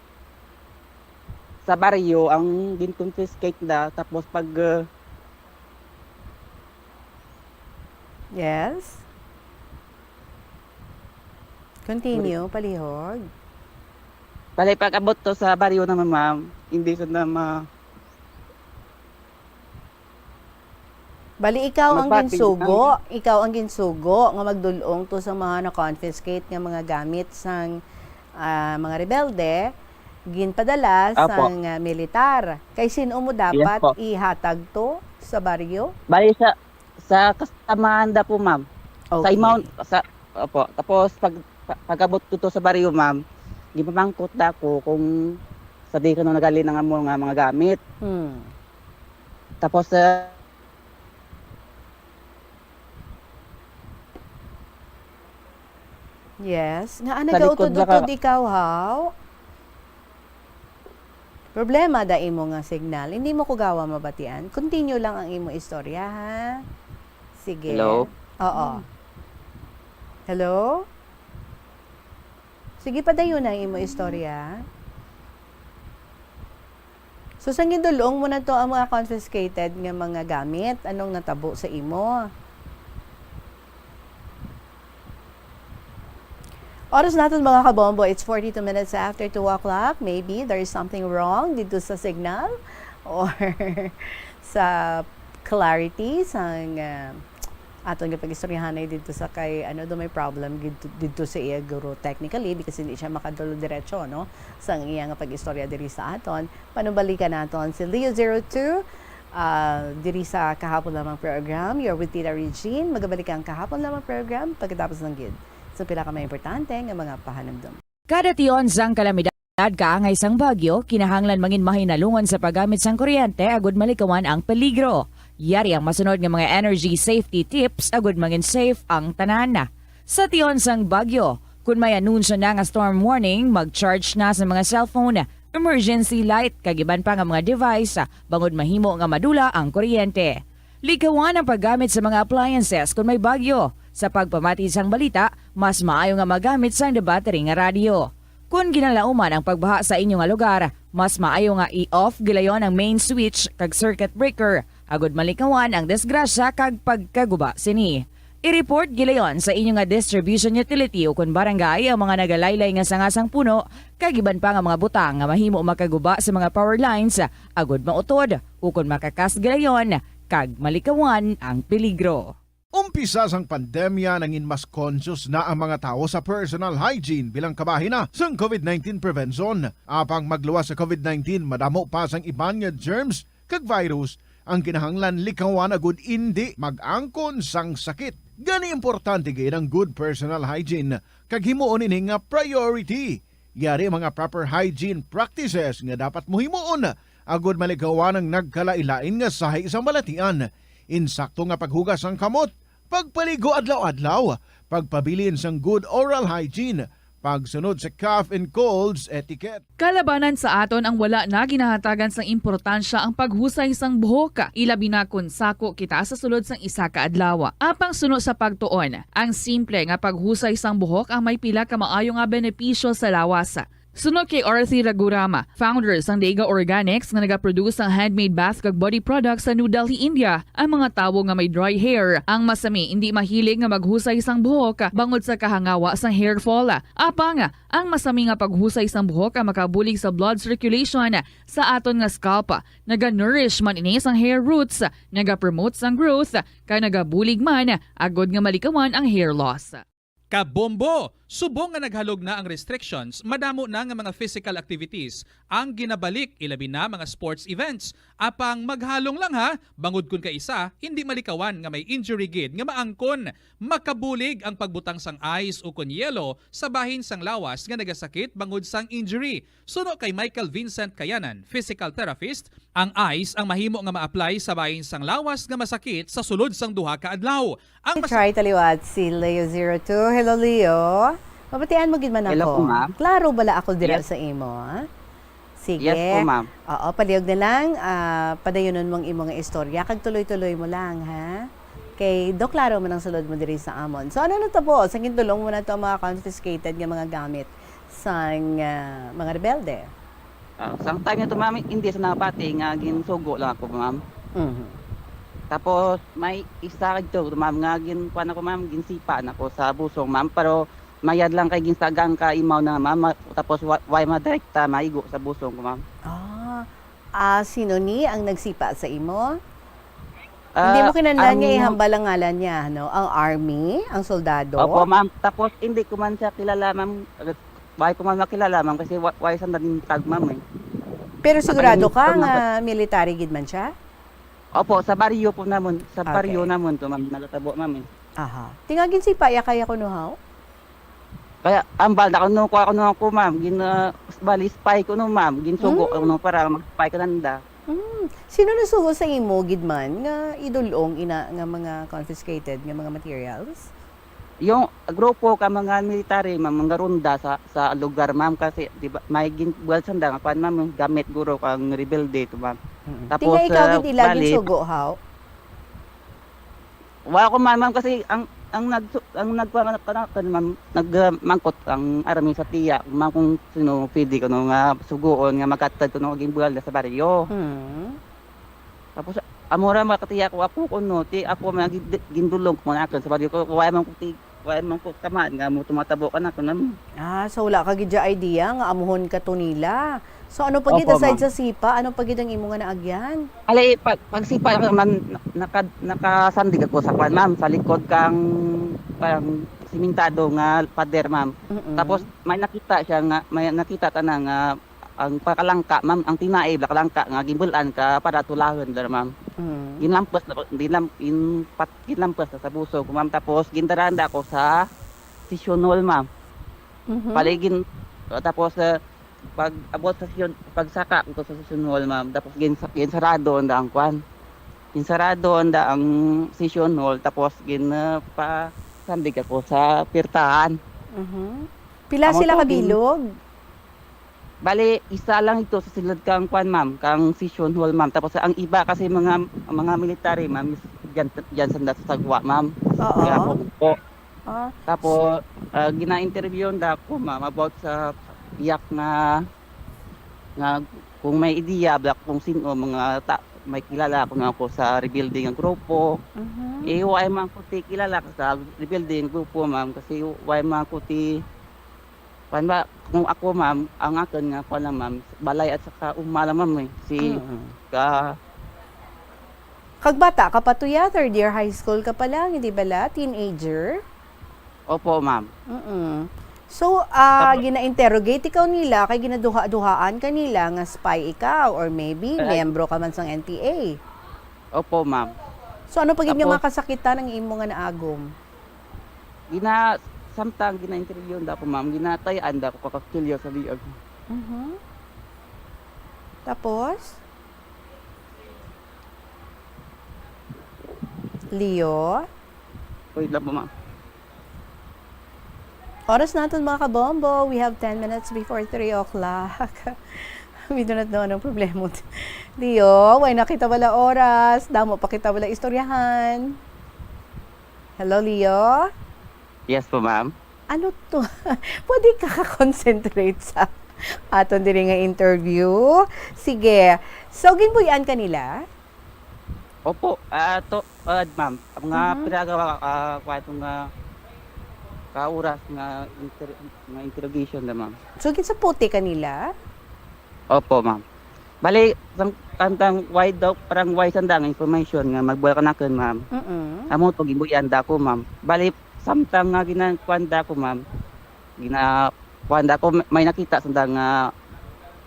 sa baryo ang gin-confiscate na. Tapos, pag, ah, Yes? Continue, palihog. Bali, pag-abot to sa baryo naman, ma'am, hindi sila ma-, Bali, ikaw ang Magpati-, ginsugo, ikaw ang ginsugo nga magdul-ong to sa mga na-confiscate nga mga gamit sang, ah, mga rebelde, ginpadala Apo. sang, ah, militar. Kay sin-o mo Yes dapat po. ihatag to sa baryo? Bali sa, sa kasamahan da po, ma'am. Sa Okay. amount, sa, opo. Tapos pag, pa-, pag-abot ko to sa baryo, ma'am, gipamangkot da ako kung sa di kuno nagali na nga mo nga mga gamit. Hmm. Tapos, ah, Yes. Nga, Sa likod nagautod-utod naka- ikaw, haw? Problema da imo nga signal. Hindi mo ko gawa mabatian. Continue lang ang imo istorya, ha? Sige. Hello? Oo. Hello? Sige, padayon ang imo istorya. So, sang gindul-ong mo na to ang mga confiscated nga mga gamit, anong natabo sa imo? Oras naton, mga kabombo, it's forty-two minutes after two o'clock. Maybe there is something wrong dito sa signal or sa clarity sang, ah, aton nga pag-istoryahanay dito sa kay, ano, do may problem dito, dito sa iya guro technically because hindi siya makadalo diretso, no, sang iya nga pag-istorya diri sa aton. Panubalikan naton si Leo zero two. Ah, diri sa Kahapon Lamang Program, you're with Tita Regine. Magabalik ang Kahapon Lamang Program pagkatapos lang gid sa pila ka mga importante nga mga pahanumdom. Kada tion sang kalamidad, kaangay sang bagyo, kinahanglan mangin mahinalungan sa paggamit sang kuryente agud malikawan ang peligro. Yari ang masunod nga mga energy safety tips agud mangin safe ang tanan. Sa tion sang bagyo, kun may anunsyo na nga storm warning, mag-charge na sa mga cellphone, emergency light, kag iban pa nga mga device, bangod mahimo nga madula ang kuryente. Likawan ang paggamit sa mga appliances kun may bagyo. Sa pagpamati sang balita, mas maayo nga magamit sang debattery nga radyo. Kon ginalauman ang pagbaha sa inyo nga lugar, mas maayo nga i-off gilayon ang main switch kag circuit breaker, agud malikawan ang disgrasya kag pagkaguba sini. I-report gilayon sa inyo nga distribution utility ukon barangay ang mga nagalaylay nga sanga sang puno kag iban pa nga mga butang nga mahimo makaguba sa mga power lines, agud mautod ukon makakas gilayon kag malikawan ang peligro. Umpisa sang pandemya, nangin mas conscious na ang mga tawo sa personal hygiene bilang kabahin na sang COVID nineteen prevention. Apang magluwas sa COVID nineteen, madamo pa sang iban nga germs kag virus ang kinahanglan likawan agud indi mag-angkon sang sakit. Gani, importante gid ang good personal hygiene kag himuon ini nga priority. Yari mga proper hygiene practices nga dapat mo himuon agud malikawan ang nagkalain-lain nga sahi sang balatian. Insakto nga paghugas sang kamot, pagpaligo adlaw-adlaw, pagpabilin sang good oral hygiene, pagsunod sa cough and colds etiquette. Kalabanan sa aton ang wala na ginahatagan sang importansya ang paghusay sang buhok, ilabi na kon sako kita sa sulod sang isa ka adlaw. Apang suno sa pagtuon, ang simple nga paghusay sang buhok ang may pila ka maayo nga benepisyo sa lawas. Suno kay Arthur Ragurama, founder sang Dega Organics nga nagaproduce sang handmade bath kag body products sa New Delhi, India, ang mga tawo nga may dry hair ang masami indi mahilig nga maghusay sang buhok bangod sa kahangawa sang hair fall. Apang ang masami nga paghusay sang buhok ang makabulig sa blood circulation sa aton nga scalp. Naga-nourish man ini sang hair roots, nagapromote sang growth, kag nagabulig man agod nga malikawan ang hair loss. Kabombo! Subong nga naghalog na ang restrictions, madamo na nga mga physical activities ang ginabalik, ilabi na mga sports events. Apang maghalong lang ha, bangod kun kaisa hindi malikawan nga may injury gid nga maangkon. Makabulig ang pagbutang sang ice ukon yelo sa bahin sang lawas nga nagasakit bangod sang injury. Suno kay Michael Vincent Kayanan, physical therapist, ang ice ang mahimo nga ma-apply sa bahin sang lawas nga masakit sa sulod sang duha ka adlaw. Ang mas- Try taliwat si Leo zero two. Hello, Leo. Mabatian mo gid man Hello ako. po, ma'am. Klaro bala ako dira Yes. sa imo, ha? Sige. Yes po, ma'am. Oo, palihog na lang. Ah, padayonon mo ang imo nga istorya kag tuloy-tuloy mo lang, ha? Kay do klaro man ang sulod mo diri sa amon. So, ano natabo sa gindulong mo nato ang mga confiscated nga mga gamit sang ah, mga rebelde? Ah, sang time na to, ma'am, hindi sa nabati nga ginsugo lang ako, ma'am. Mhm. Tapos may isa kadto, ma'am, nga gin kuan ako, ma'am, ginsipa na ko sa busong, ma'am, pero mayad lang kay ginsagang ka imaw na, ma'am, ma- tapos wa, way madirekta maigo sa busong ko, ma'am. Ah, ah, sino ni ang nagsipa sa imo? Hindi mo Ah, kinahanglan ang nga ihambal ang ngalan niya, no? Ang army, ang soldado? Opo, ma'am. Tapos hindi ko man siya kilala, ma'am. Way ko man makilala, ma'am, kasi wa- way sa naging tag, ma'am, eh. Pero sigurado Kapag ka hindi nga ko military gid man siya? Opo, sa baryo po namon. Sa Okay. baryo namon to, ma'am. Nagatabo, ma'am, eh. Aha. Tinga ginsipa ya kaya kuno, haw? Kaya ambal na kuno ko, ako, no, ako, ma'am. Gin, ah, bali, spy ko, no, ma'am. Ginsugo Mm. ko, no, para mag-spy ka nanda. Hmm. Sino nasugo sa imo gid man nga idulong ina nga mga confiscated nga mga materials? Yung grupo ka mga military, ma'am, mga ronda sa sa lugar, ma'am, kasi di ba may ginbuwal sanda nga kwan, ma'am, gamit guro kang rebelde to, ma'am. Mm. Tapos, Tinga ikaw ah, gid ila bali- ginsugo, haw? Wa ko man, ma'am, kasi ang ang nag ang nagkuan kana kan, ma'am, nagmangkot ang army sa tiya, ma'am, kung sino pwede kuno nga suguon nga maghatag kuno og ginbuwal sa baryo. Hmm. Tapos amo ra makatiya ko ako kuno, ti ako man gid- gindulong ko na sa baryo ko, wa man ko ti wa man ko kaman nga mo tumatabo ka na kuno. Ah, so wala ka gid idea nga amuhon ka to nila. So ano pa gid Opo, aside ma'am. sa sipa, ano pa gid ang imo nga naagyan? Ali, pag pagsipa lang man naka, nakasandig ako sa kwan, ma'am, sa likod kang parang simentado nga pader, ma'am. Mm-mm. Tapos may nakita siya nga may nakita ta na nga ang pakalangka, ma'am, ang tinai, pakalangka nga ginbul-an ka para tulahon dira, ma'am. Mm. Ginlampas na, ginlam-, in-, pat-, ginlampas na sa busog, ma'am. Tapos, gindaranda ko sa session hall, ma'am. Mhm. Bali, gin-, tapos, ah, pag abot sa session, pagsaka ko sa session hall, ma'am, tapos gin-, ginsarado ang daan kwan. Ginsarado ang daang session hall, tapos gin-, ah, pasandig ako sa pirtahan. Mhm. Pila Amo sila to, gin- kabilog? Bali, isa lang ito sa silid kang kwan, ma'am, kang session hall, ma'am. Tapos ang iba kasi mga, mga military, ma'am, is dyan, dyan sa, sa sagwa, ma'am. Oo. Kaya ako po. Ah. Tapos, ah, gina-interview na ako, ma'am, about sa iyak nga, nga kung may ideya, bla-, kung sino, mga ta-, may kilala ako nga ako sa rebuilding nga grupo. Mhm. Eh, why man ko ti kilala ka sa rebuilding grupo, ma'am? Kasi why man ko ti Kuwan ba, kung ako, ma'am, ang akon nga kuwan lang, ma'am, balay at saka uma lang, ma'am, eh. Si Mm. ka Kag bata ka pa to, ya, third year high school ka pa lang, hindi bala? Teenager? Opo, ma'am. Mm-mm. So, ah, Tapos gina-interrogate ikaw nila, kay ginaduha-duhaan ka nila nga spy ikaw, or maybe Ay, ay. miyembro ka man sang N P A? Opo, ma'am. So, ano pa gid nga Tapos mga kasakitan ang imo nga naagom? Gina-, samtang gina-interview nda ako, ma'am, ginatay-an nda ako kakakilyo sa liag. Mhm. Tapos? Leo? Wait lang po, ma'am. Oras naton, mga kabombo. We have ten minutes before three o'clock. We do not know anong problema. Leo, way na kita wala oras. Damo pa kita wala istoryahan. Hello, Leo? Yes po, ma'am. Ano to? Pwede ka ka-concentrate sa aton diri nga interview? Sige. So, ginbuy-an ka nila? Opo. Ah, to, ah, ma'am, ang mga Mm. pinagawa, ah, kuwan, itong, ah, kauras nga inter-, nga interrogation na, ma'am. So, ginsaputi ka nila? Opo, ma'am. Bali, sang, ang, ang wide daw, parang wide sanda nga information nga magbuwal ka nakon, ma'am. Mm-mm. Amo to, ginbuy-an da ko, ma'am. Bali, samtang nga ginakuan da ko, ma'am, gina-, kuan da ko, may, may nakita sanda nga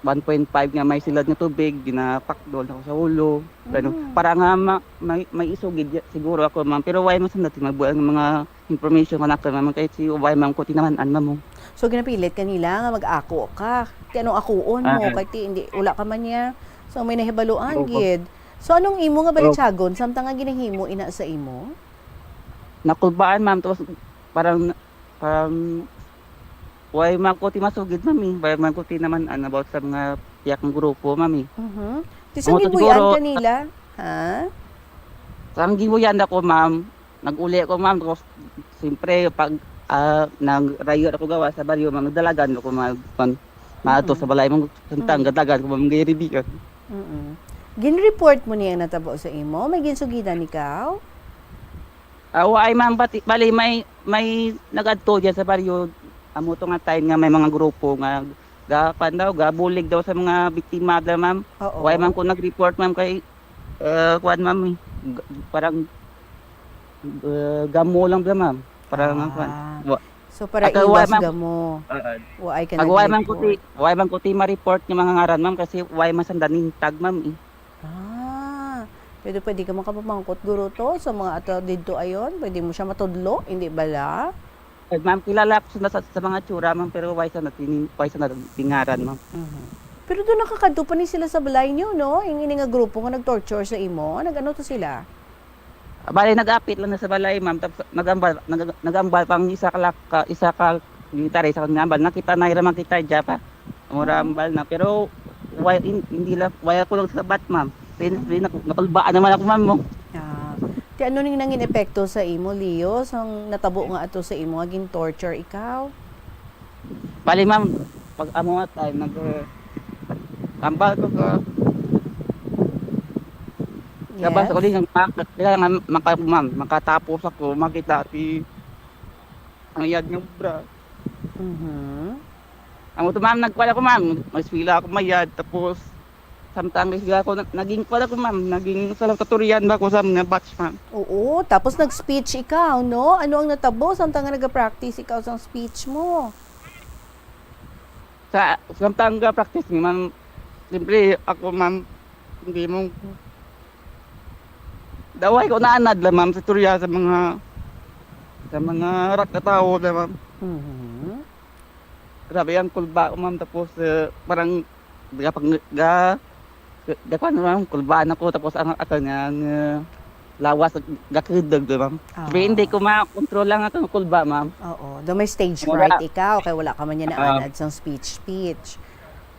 one point five nga may silad nga tubig, ginapakdol na ko sa ulo. Ganun. Mm. Para nga ma-, may, may isugid ya-, siguro ako, ma'am. Pero wala man sanda tinagbuan nga mga information nga naka, ma'am, kay si Ubay, ma'am, ko tinaman-an, ma'am, oh. So, ginapilit ka nila nga mag-ako ka. Ti anong akuon mo? Ah. Kay ti, hindi, wala ka man niya. So, may nahibaluan, Opo. gid. So, anong imo nga Opo. balityagon samtang nga ginahimo ina sa imo? Nakulbaan, ma'am, tapos parang, parang, why man ko ti masugid, ma'am, eh. Why man ko ti naman, ano, about sa mga tiyak ng grupo, ma'am, eh. Mhm. Ti, so, Ang ginbuy-an siguro, ka nila? Ha? Ang ginbuy-an ako, ma'am, nag-uli ako, ma'am, tapos, siyempre, pag, ah, nag-rayo ako gawa sa baryo, ma'am, nagdalagan ako, ma'am, pan-, maato Mm. sa balay, ma'am, samtang Mm. gadagan ko, ma'am, gayaribian. Mm. Gin-report mo niya ang natabo sa imo? May ginsugidan ikaw? Ah, wa ay, ma'am, bati-, bali, may, may nag-adto dyan sa baryo, amo to nga time nga may mga grupo nga ga-, kuwan daw, gabulig daw sa mga biktima bla, ma'am. Oo. Wa ay, ma'am, ko nag-report, ma'am, kay, eh, kuwan, ma'am, eh, g-, parang, eh, gamo lang bla, ma'am. Parang, Ah. kuwan, wa-, So, para Aka, wa, iwas ma'am. gamo. Oo. Wa ay ka Ag wa ay, ma'am, ko ti, nag-report. wa ay, ma'am, ko ti ma-report nga mga ngaran, ma'am, kasi wa ay, ma'am, sanda nintag, ma'am, eh. Ah, pero pwede ka makapamangkot, guro, to, sa mga ato didto ayon? Pwede mo siya matudlo, hindi bala? Eh, ma'am, kilala ko sa, sa, sa mga tsura, ma'am, pero way sa natin-, way sa natingaran, ma'am. Mhm. Pero doon nakakadto pa ni sila sa balay niyo, no? Yung ini nga grupo nga nag-torture sa imo, nag-ano to sila? Bali, nag-apit lang na sa balay, ma'am. Tapos nag-ambal, nag-, nag-ambal pang isa ka lak-, ka, isa ka military sa kanya ambal. Nakita na ira man kita dya pa. Mura Mm. ambal na. Pero, why, in-, hindi lang, why ako lang sabat, ma'am? Pin-, Mm. pin-, nakulbaan naman ako, ma'am, mo. Ah. Ti ano ning nangin epekto sa imo, Leo, sang natabo nga ato sa imo nga gin-torture ikaw? Bali, ma'am, pag amo nga time, nag-, eh, tambal ko ka. Yes. Labas ako din, maka-, kailangan maka-, ma'am, makatapos ako, makita si ang yad nga obra. Mhm. Amo to, ma'am, nagkuha ako, ma'am. May eskwela ako mayad, tapos samtang nag-eskwela ako, na-, naging kuha ako, ma'am, naging salutatorian ba ako sa mga batch, ma'am? Oo, tapos nag-speech ikaw, no? Ano ang natabo samtang nga nag-practice ikaw sa speech mo? Sa, samtang ga-practice mi, ma'am, siyempre, ako, ma'am, hindi mo, daway ko naanad lang, ma'am, sa istorya sa mga, sa mga rak na tao na, ma'am. Mhm. Grabe ang kulba ko, ma'am, tapos, eh, parang, ga, pag, ga, ga, kuwan, ma'am, kulbaan ako, tapos ang, ako nga, ang, eh, lawas, gakidog, di, ma'am. Sabi, Oo. hindi ko makontrol lang ako, kulba, ma'am. Oo. Daw may stage Wala. fright ikaw, kay wala ka man niya Ah. naanad sang speech-speech.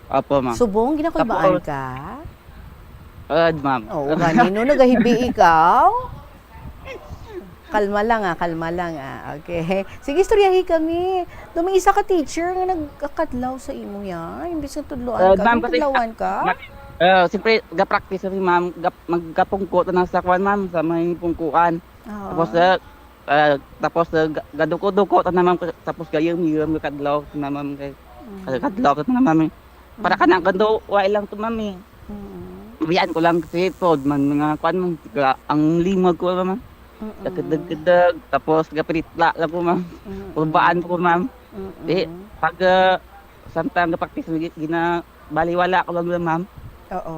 Opo, ma'am. Subong, ginakulbaan Tapos ka? Ad, ma'am. Oo, gani, no, nagahibi ikaw? Kalma lang, ah, kalma lang, ah. Okay. Sige, istoryahi kami. Daw may isa ka teacher nga nagkakadlaw sa imo, ya. Imbis nga tudloan Ah, ka, ma'am, daw kasi, tudloan ka? ah, ah, siyempre, ga-practice kami, ma'am. Ga-, magkapungko ta na sa kwan, ma'am, sa may pungkuan. Oo. Tapos, ah, ah, tapos, ah, ga-, gaduko-duko ta na, ma'am, tapos gayam-yam, kadlaw ta na, ma'am, kay, Mm. kadlaw ta na, ma'am, eh. Para Mm. ka na, gando, wa lang to, ma'am, eh. Mm. Biyaan ko lang kasi pod, man, mga kwan, ma'am, ga-, ang limag ko, ma'am. Mm. Gakidag-kidag, tapos gapiritla lang ko, ma'am. Mm. Kurbaan ko, ma'am. Mm. Di, pag, ah, samtang ga-practice, gi-, gina-, baliwala ko lang, ma'am. Oo.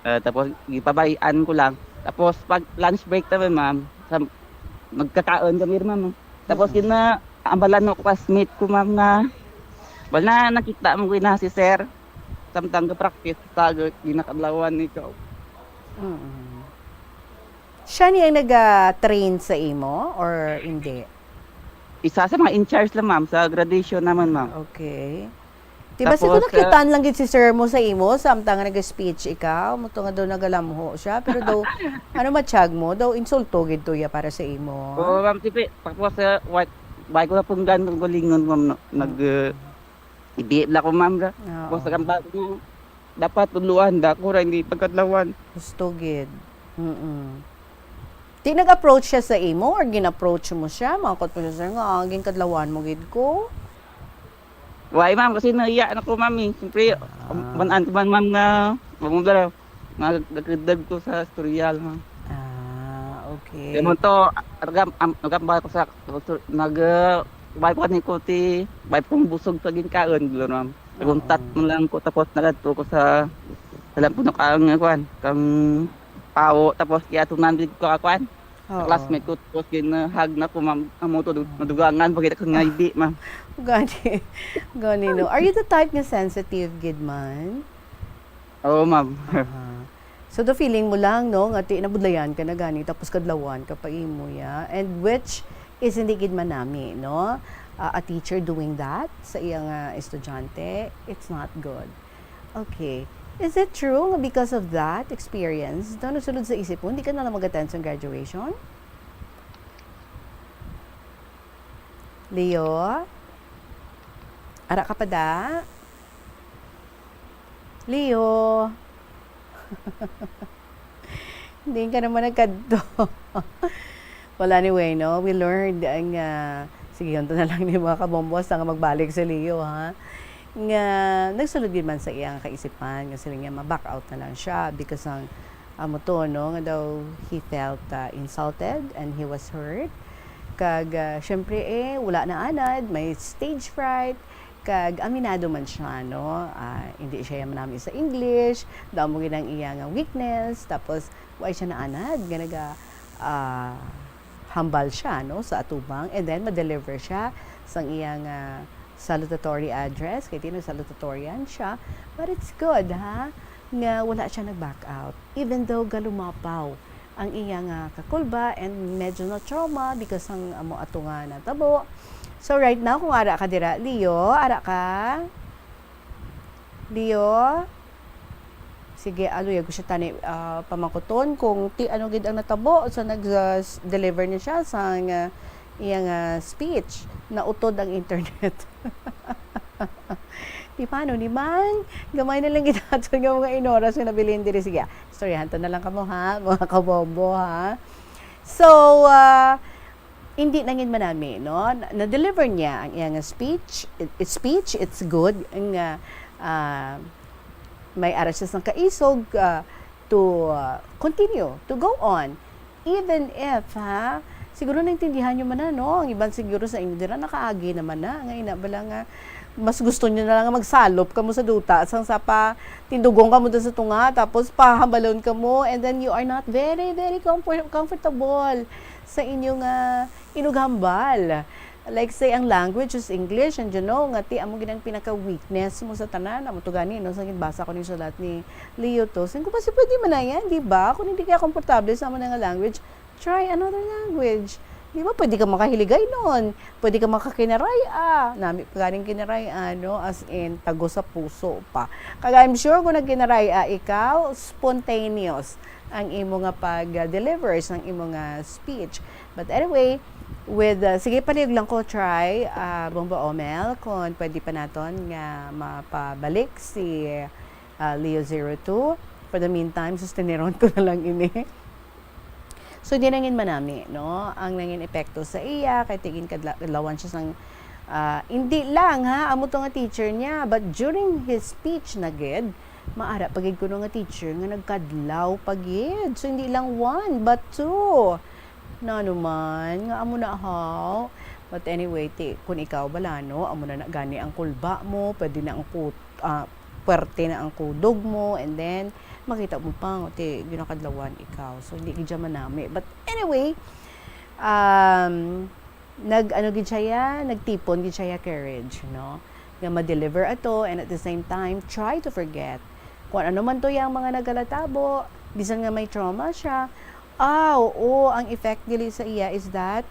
Ah, tapos gipabay-an ko lang. Tapos pag lunch break naman, ma'am, sa, magkakaon kami, ma'am. Tapos Mm. gina-, ambalan ko classmate ko, ma'am, nga wala nakita mo gina si sir. Samtang ga-practice, sa ginakadlawan ni ikaw. Mm. Siya ni ang naga-train sa imo or hindi? Isa sa mga in charge lang, ma'am, sa graduation naman, ma'am. Okay. Di ba, Tapos, siguro ah, nakitaan lang gid si sir mo sa imo, samtang nga nag-speech ikaw, mo to nga daw nagalamho siya, pero daw, ano matiyag mo, daw insulto gid to ya para sa imo. Oo, ma'am, siyempre, tapos, ah, wa-, wa ko na punggan, galingon, ma'am, no, nag, Mm. ah, Hindi lang ko, ma'am, ra. Oo. Kung sa kanta ko, dapat tuluan, da ko ra, hindi pagkadlawan. Gusto gid. Mm-mm. Di nag-approach siya sa imo or gin-approach mo siya? Mangkot mo siya, "Sir, nga, ginkadlawan mo gid ko." Why, ma'am? Kasi nahiya na ko, ma'am, eh. Siyempre, Ah. man-, man, ma'am, nga, ma'am, dala. Nga nagdagdag ko sa istorya, ma'am. Ah, okay. Kaya mo to, nagam-, am-, nagambal ko sa, nag, uh, wife ko ni ko ti, wife kong busog sa ginkaon, gano'n, ma'am. Naguntat Oo. mo lang ko, tapos nagadto ko sa, sa lang puno kang, uh, kwan, kang pawo, tapos kaya tumambig ko, ah, kwan. Oo. Classmate ko, tapos gin-hug na ko, ma'am. Amo to, dug-, Oo. madugangan, pagkita ko nga hindi, ma'am. Gani, gani, no? Are you the type nga sensitive, gid man? Oo, ma'am. Aha. So, the feeling mo lang, no, nga ti-, nabudlayan ka na gani, tapos kadlawan ka pa imo, ya. And which is hindi gid manami, no? Ah, a teacher doing that sa iyang, ah, estudyante, it's not good. Okay. Is it true nga because of that experience, daw nagsulod sa isip mo, hindi ka na lang mag-attend sa graduation? Leo? Ara ka pa da? Leo? Hindi ka naman nagkadto. Well, anyway, no? We learned ang, ah, sige, yun to na lang ni mga kabombo, hasta nga magbalik si Leo, ha? Nga, nagsulod gid man sa iyang kaisipan, nga sila nga ma-back out na lang siya because ang, amo to, no? Nga daw, he felt, ah, insulted and he was hurt. Kag, ah, syempre, eh, wala na anad, may stage fright, kag aminado man siya, no? Ah, hindi siya manami sa English, damo gid ang iya nga weakness, tapos wa siya naanad nga naga, ah, hambal siya, no, sa atubang, and then ma-deliver siya sang iya nga salutatory address, kay di nag-salutatorian siya, but it's good, ha, nga wala siya nag-back out, even though galumapaw ang iya nga kakulba, and medyo na-trauma because ang amo ato nga natabo. So, right now, kung ara ka dira, Leo, ara ka? Leo? Sige, aluya ko siya tani, ah, pamangkuton kung ti-, ano gid ang natabo sa nag, ah, s-, deliver niya siya sa nga, iya nga speech. Nautod ang internet. Di paano ni man? Gamay na lang gid aton nga mga inoras nga nabilin diri. Sige, ah, istoryahan to na lang kamo, ha, mga kabombo, ha? So, ah, hindi na gid manami, no? Na, na-deliver niya ang iyang speech. It, it's speech, it's good. Nga, ah, may ara siya sang kaisog, ah, to, ah, continue, to go on. Even if, ha, siguro naintindihan nyo man na, no? Ang iban siguro sa inyo dira nakaagi naman na. Nga ina bala nga, Mas gusto nyo na lang nga magsalop kamo sa duta, sang sa pa tindugong kamo dun sa tunga, tapos pahambalon kamo, and then you are not very, very comfor-, comfortable sa inyo nga inughambal. Like say, ang language is English, and you know, nga ti amo gid ang pinaka-weakness mo sa tanan. Amo to gani, no, sa ginbasa ko ni sulat ni Leo to. Sabi ko, "Basi pwede man na yan, di ba? Kung hindi ka komportable sa amo na nga language, try another language." Di ba? Pwede ka makahiligay nun. Pwede ka makakinaray-a. Nami pa ganing kinaray-a, no? As in, tago sa puso pa. Kag I'm sure kung nagkinaray-a ikaw, spontaneous ang imo nga pag-deliver sang imo nga speech. But anyway, with, uh, sige, palihog lang ko, try, uh, Bomba Omel, kung pwede pa naton nga mapabalik si, uh, Leo zero two. For the meantime, susteneron ko na lang ini. So, di nangin manami, no? Ang nangin epekto sa iya, kay tigin kadla-, kadlawan siya sang, ah, hindi lang, ha, amo to nga teacher niya, but during his speech na gid, maara pa gid kuno nga teacher nga nagkadlaw pa gid. So, hindi lang one, but two. Nano man, nga amo na, haw? But anyway, ti, kun ikaw bala, no, amo na, na gani ang kulba mo, pwede na ang kut-, ah, puwerte na ang kudog mo, and then, makita mo pa, nga ti, ginakadlawan ikaw. So, hindi gid siya manami. But anyway, um, nag-, ano gid siya, nagtipon gid siya courage, no? Nga ma-deliver ato, and at the same time, try to forget. Kung ano man to yang mga nagalatabo, bisan nga may trauma siya, ah, oo, ang effect dili sa iya is that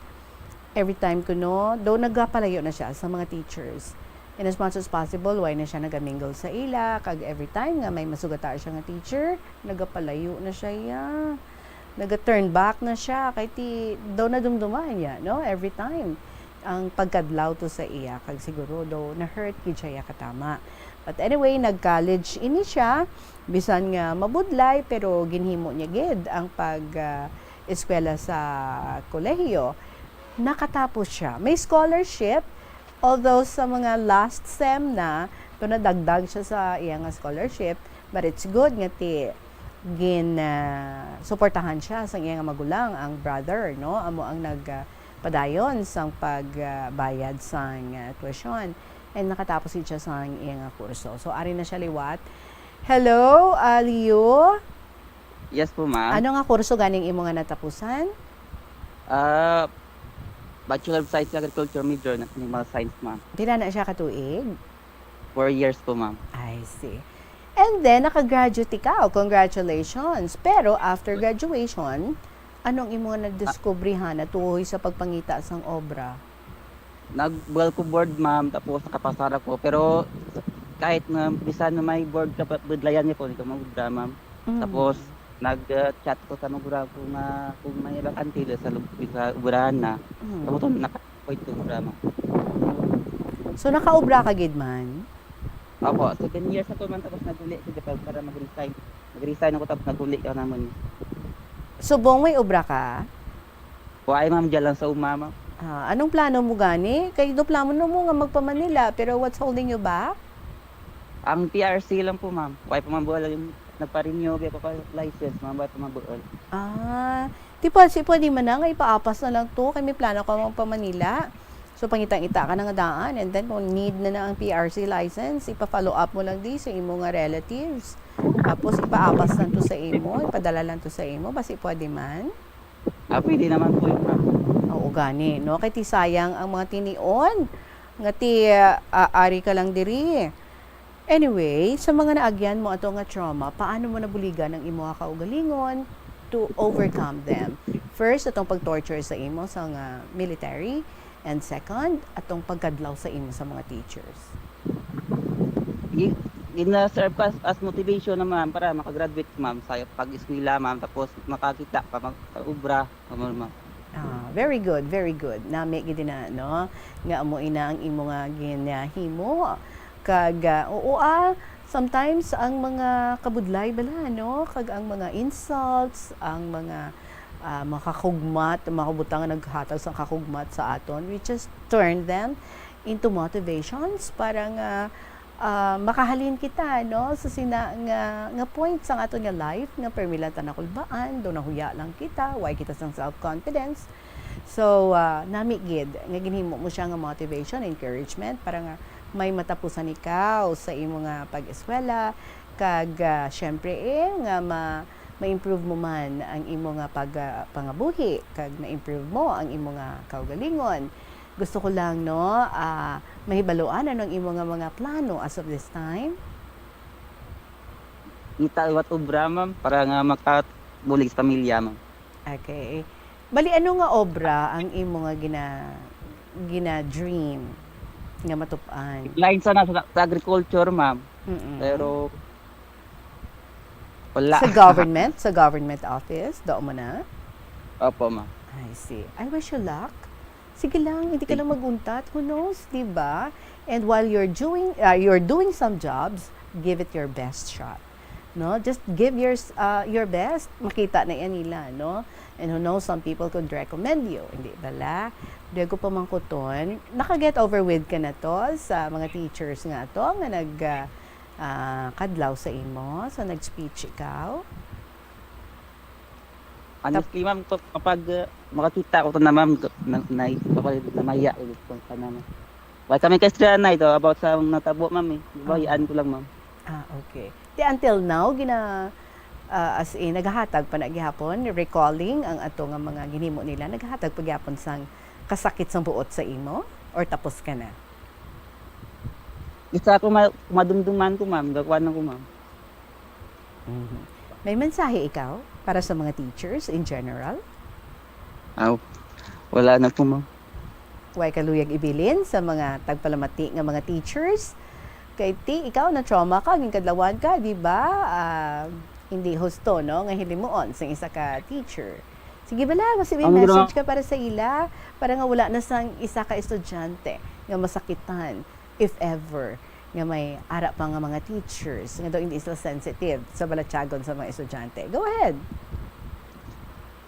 every time kuno, though nagapalayo na siya sa mga teachers. In as much as possible, why na siya nagamingle sa ila, kag every time nga may masugata siya nga teacher, nagapalayo na siya, ya. Naga-turn back na siya, kay ti, daw nadumduman niya, no? Every time. Ang pagkadlaw to sa iya, kag siguro daw na-hurt gid siya, ya, katama. But anyway, nag-college ini siya, bisan nga mabudlay, pero ginhimo niya gid ang pag, ah, eskwela sa kolehiyo. Nakatapos siya. May scholarship, although sa mga last sem na, to nadagdag siya sa iya nga scholarship, but it's good nga ti gin, ah, suportahan siya sang iya nga magulang, ang brother, no? Amo ang nag, ah, padayon sang pag, ah, bayad sang, ah, tuition. And nakatapos gid siya sang iya nga kurso. So, ari na siya liwat. Hello, ah, Leo? Yes po, ma'am. Ano nga kurso ganing imo nga natapusan? Ah, Bachelor of Science in Agriculture, major na Animal Science, ma'am. Pila na siya ka tuig? Four years po, ma'am. I see. And then, nakagraduate ikaw. Congratulations. Pero after graduation, anong imo nga nadiskubrihan na tuhoy sa pagpangita sang obra? Nag-, well ko board, ma'am, tapos nakapasar ako. Pero kahit na bisan na may board ka, pa-, budlayan niya po, hindi ka mag-obra, ma'am. Mm. Tapos, nag, uh, chat ko sa magulang ko nga kung may bakante sa lub-, sa obrahan na. Mm. Tapos, naka-appoint ko obra, ma'am. So, nakaobra ka gid man? Opo, seven years ako, ma'am, tapos naguli ko dapat para mag-resign. Mag-resign ako, tapos naguli ka naman. Subong may obra ka? Wala, ma'am, dyan lang sa uma, ma'am. Ah, anong plano mo gani? Kay do plano mo nga magpa-Manila, pero what's holding you back? Ang P R C lang po, ma'am. Wala pa, ma'am, buwal yung nagpa-renew, kaya pa, pa license, ma'am, wala pa, ma'am, buwal. Ah, di pa, si pwede man na nga ipaapas na lang to, kay may plano ka magpa-Manila. So, pangita-ngita ka na nga daan, and then kung need na na ang P R C license, ipa-follow up mo lang di sa imo nga relatives. Tapos, ipaapas lang to sa imo, ipadala lang to sa imo, basi pwede man. Ah, pwede naman po yun, ma'am. Oo, gani, no? Kay ti sayang ang mga tinion nga ti, ah, ari ka lang diri. Anyway, sa mga naagyan mo ato nga trauma, paano mo nabuligan ang imo nga kaugalingon to overcome them? First, atong pag-torture sa imo sa nga military, and second, atong pagkadlaw sa imo sa mga teachers. Gi-, gina-serve ko as, as motivation na, ma'am, para makagraduate, ma'am, sa pag-eskwela, ma'am, tapos makakita pa mag-, sa obra, ma'am, ma'am. Ah, very good, very good. Nami gid na, no? Nga amo ina ang imo nga ginahimo. Kag, ah, oo, ah, sometimes ang mga kabudlay bala, no? Kag ang mga insults, ang mga, ah, makakugmat, mga butang nga naghatag sa kakugmat sa aton, we just turn them into motivations para nga, ah, makahalin kita, no, sa sina nga, nga point sa aton nga life nga permi lang ta nakulbaan, do nahuya lang kita, way kita sang self-confidence. So, ah, nami gid nga ginhimo mo siya nga motivation, encouragement para nga may matapusan ikaw sa imo nga pag-eskwela, kag, ah, syempre, eh, nga ma-, ma-improve mo man ang imo nga pag-, ah, pangabuhi, kag ma-improve mo ang imo nga kaugalingon. Gusto ko lang, no, ah, mahibaluan ano ang imo nga mga plano as of this time? Kita liwat obra, ma'am, para nga makabulig sa pamilya, ma'am. Okay. Bali, ano nga obra ang imo nga gina-, gina-dream nga matup-an? Lain sana sa, sa agriculture, ma'am. Mm-mm. Pero wala. Sa government? Sa government office? Doon mo na? Opo, ma'am. I see. I wish you luck. Sige lang, hindi ka Thank lang you. mag-untat. Who knows, di ba? And while you're doing, ah, you're doing some jobs, give it your best shot. No? Just give your s-, ah, your best. Makita na yan nila, no? And who knows, some people could recommend you. Hindi bala? Diego Pamangkuton, naka-get over with ka na to sa mga teachers nga to nga nag, ah, ah, kadlaw sa imo, sa nag-speech ikaw? Honestly, ma'am, kap-, kapag, ah, makakita ko to na, ma'am, na, na, kapag namaya ko sa, sa, ma'am. Wala kami kaistoryahan na ito about sa natabo, ma'am, eh. Di ba, Ah. iyaan ko lang, ma'am. Ah, okay. Di until now, gina-, ah, as in, naghahatag pa na gihapon, recalling ang ato nga mga ginhimo nila, naghahatag pa gihapon sang kasakit sang buot sa imo? Or tapos ka na? Isa ako ma-, madumduman ko, ma'am. Gakuan ako, ma'am. Mhm. May mensahe ikaw para sa mga teachers in general? Aw, wala na po, ma'am. Way ka luyag ibilin sa mga tagpalamati nga mga teachers? Kay ti, ikaw na-trauma ka, ginkadlawan ka, di ba? Ah, hindi husto, no, nga hilimuon sang isa ka teacher. Sige bala, basi may Ang gra- message ka para sa ila, para nga wala na sang isa ka estudyante nga masakitan, if ever, nga may ara pa nga mga teachers nga daw hindi sila sensitive sa balatyagon sa mga estudyante. Go ahead.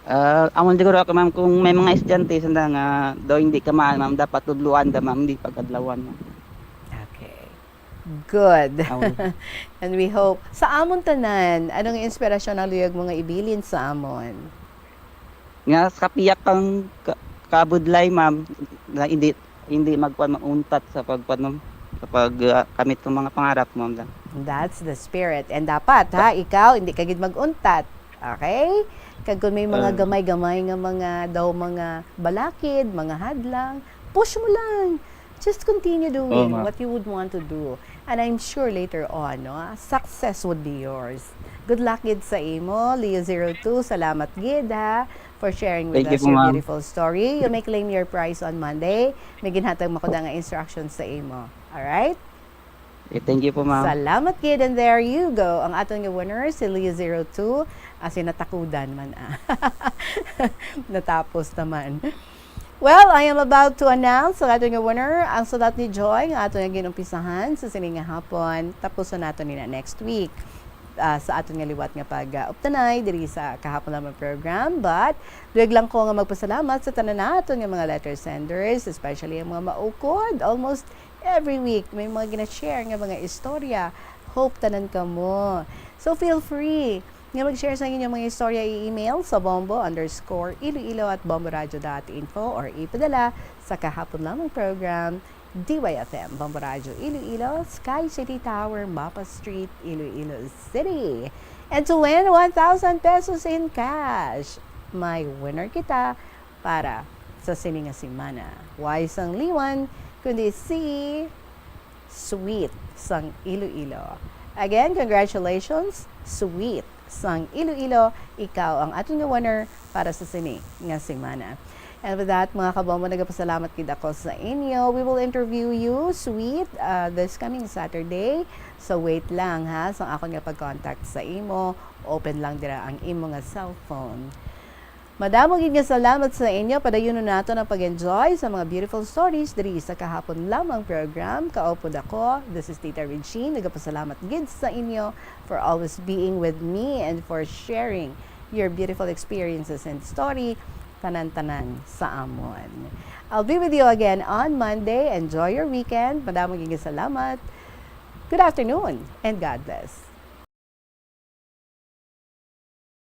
Ah, amon siguro ako, ma'am, kung may mga estudyante sanda nga daw hindi kamaan, ma'am, dapat tudloan da, ma'am, hindi pagkadlawan, ma'am. Okay. Good. Amon. And we hope. Sa amon tanan, ano nga inspirasyon ang luyag mo nga ibilin sa amon? Nga sa kapiyak kang ka-, kabudlay, ma'am, na hindi, hindi magkuan, mauntat sa pagkuan, ma'am, sa pag, ah, kamit ng mga pangarap, ma'am, lang. That's the spirit. And dapat, ha, ikaw, hindi ka gid mag-untat. Okay? Kag kung may mga Ah. gamay-gamay nga mga, daw mga balakid, mga hadlang, push mo lang. Just continue doing Oo, ma'am. what you would want to do. And I'm sure later on, no, success would be yours. Good luck gid sa imo, Leo zero two. Salamat gid, ha, for sharing with Thank you us po, your ma'am. beautiful story. You may claim your prize on Monday. May ginhatag makuda nga instructions sa imo. Alright? Eh, thank you po, ma'am. Salamat gid, and there you go. Ang aton nga winner, si Leo zero two. As in, natakudan man, ah. Natapos naman. Well, I am about to announce ang aton nga winner, ang sulat ni Joy, nga aton nga ginumpisahan sa sini nga hapon. Tapuson nato nina next week, ah, sa aton nga liwat nga pag, ah, uptanay diri sa Kahapon Lamang program. But, luyag lang ko nga magpasalamat sa tanan naton nga mga letter senders, especially ang mga maukod. Almost every week, may mga gina-share nga mga istorya. Hope tanan kamo. So, feel free nga mag-share sa inyong mga istorya, i-email sa bombo underscore iloilo at bomboradio dot info or ipadala sa Kahapon Lamang program, D Y F M, Bombo Radyo Iloilo, Sky City Tower, Mapa Street, Iloilo City. And to win one thousand pesos in cash, may winner kita para sa sini nga semana. Way sang liwan, kundi si Sweet sang Iloilo. Again, congratulations, Sweet sang Iloilo. Ikaw ang aton nga winner para sa sini nga semana. And with that, mga kabombo, nagapasalamat gid ako sa inyo. We will interview you, Sweet, uh, this coming Saturday. So wait lang, ha, sa akon nga pag-contact sa imo. Open lang dira ang imo nga cellphone. Madamo gid nga salamat sa inyo. Padayunon naton ang pag-enjoy sa mga beautiful stories diri sa Kahapon Lamang program. Kaupod ako, this is Tita Regine. Nagapasalamat gid sa inyo for always being with me and for sharing your beautiful experiences and story, tanan-tanan sa amon. I'll be with you again on Monday. Enjoy your weekend. Madamo gid nga salamat. Good afternoon and God bless.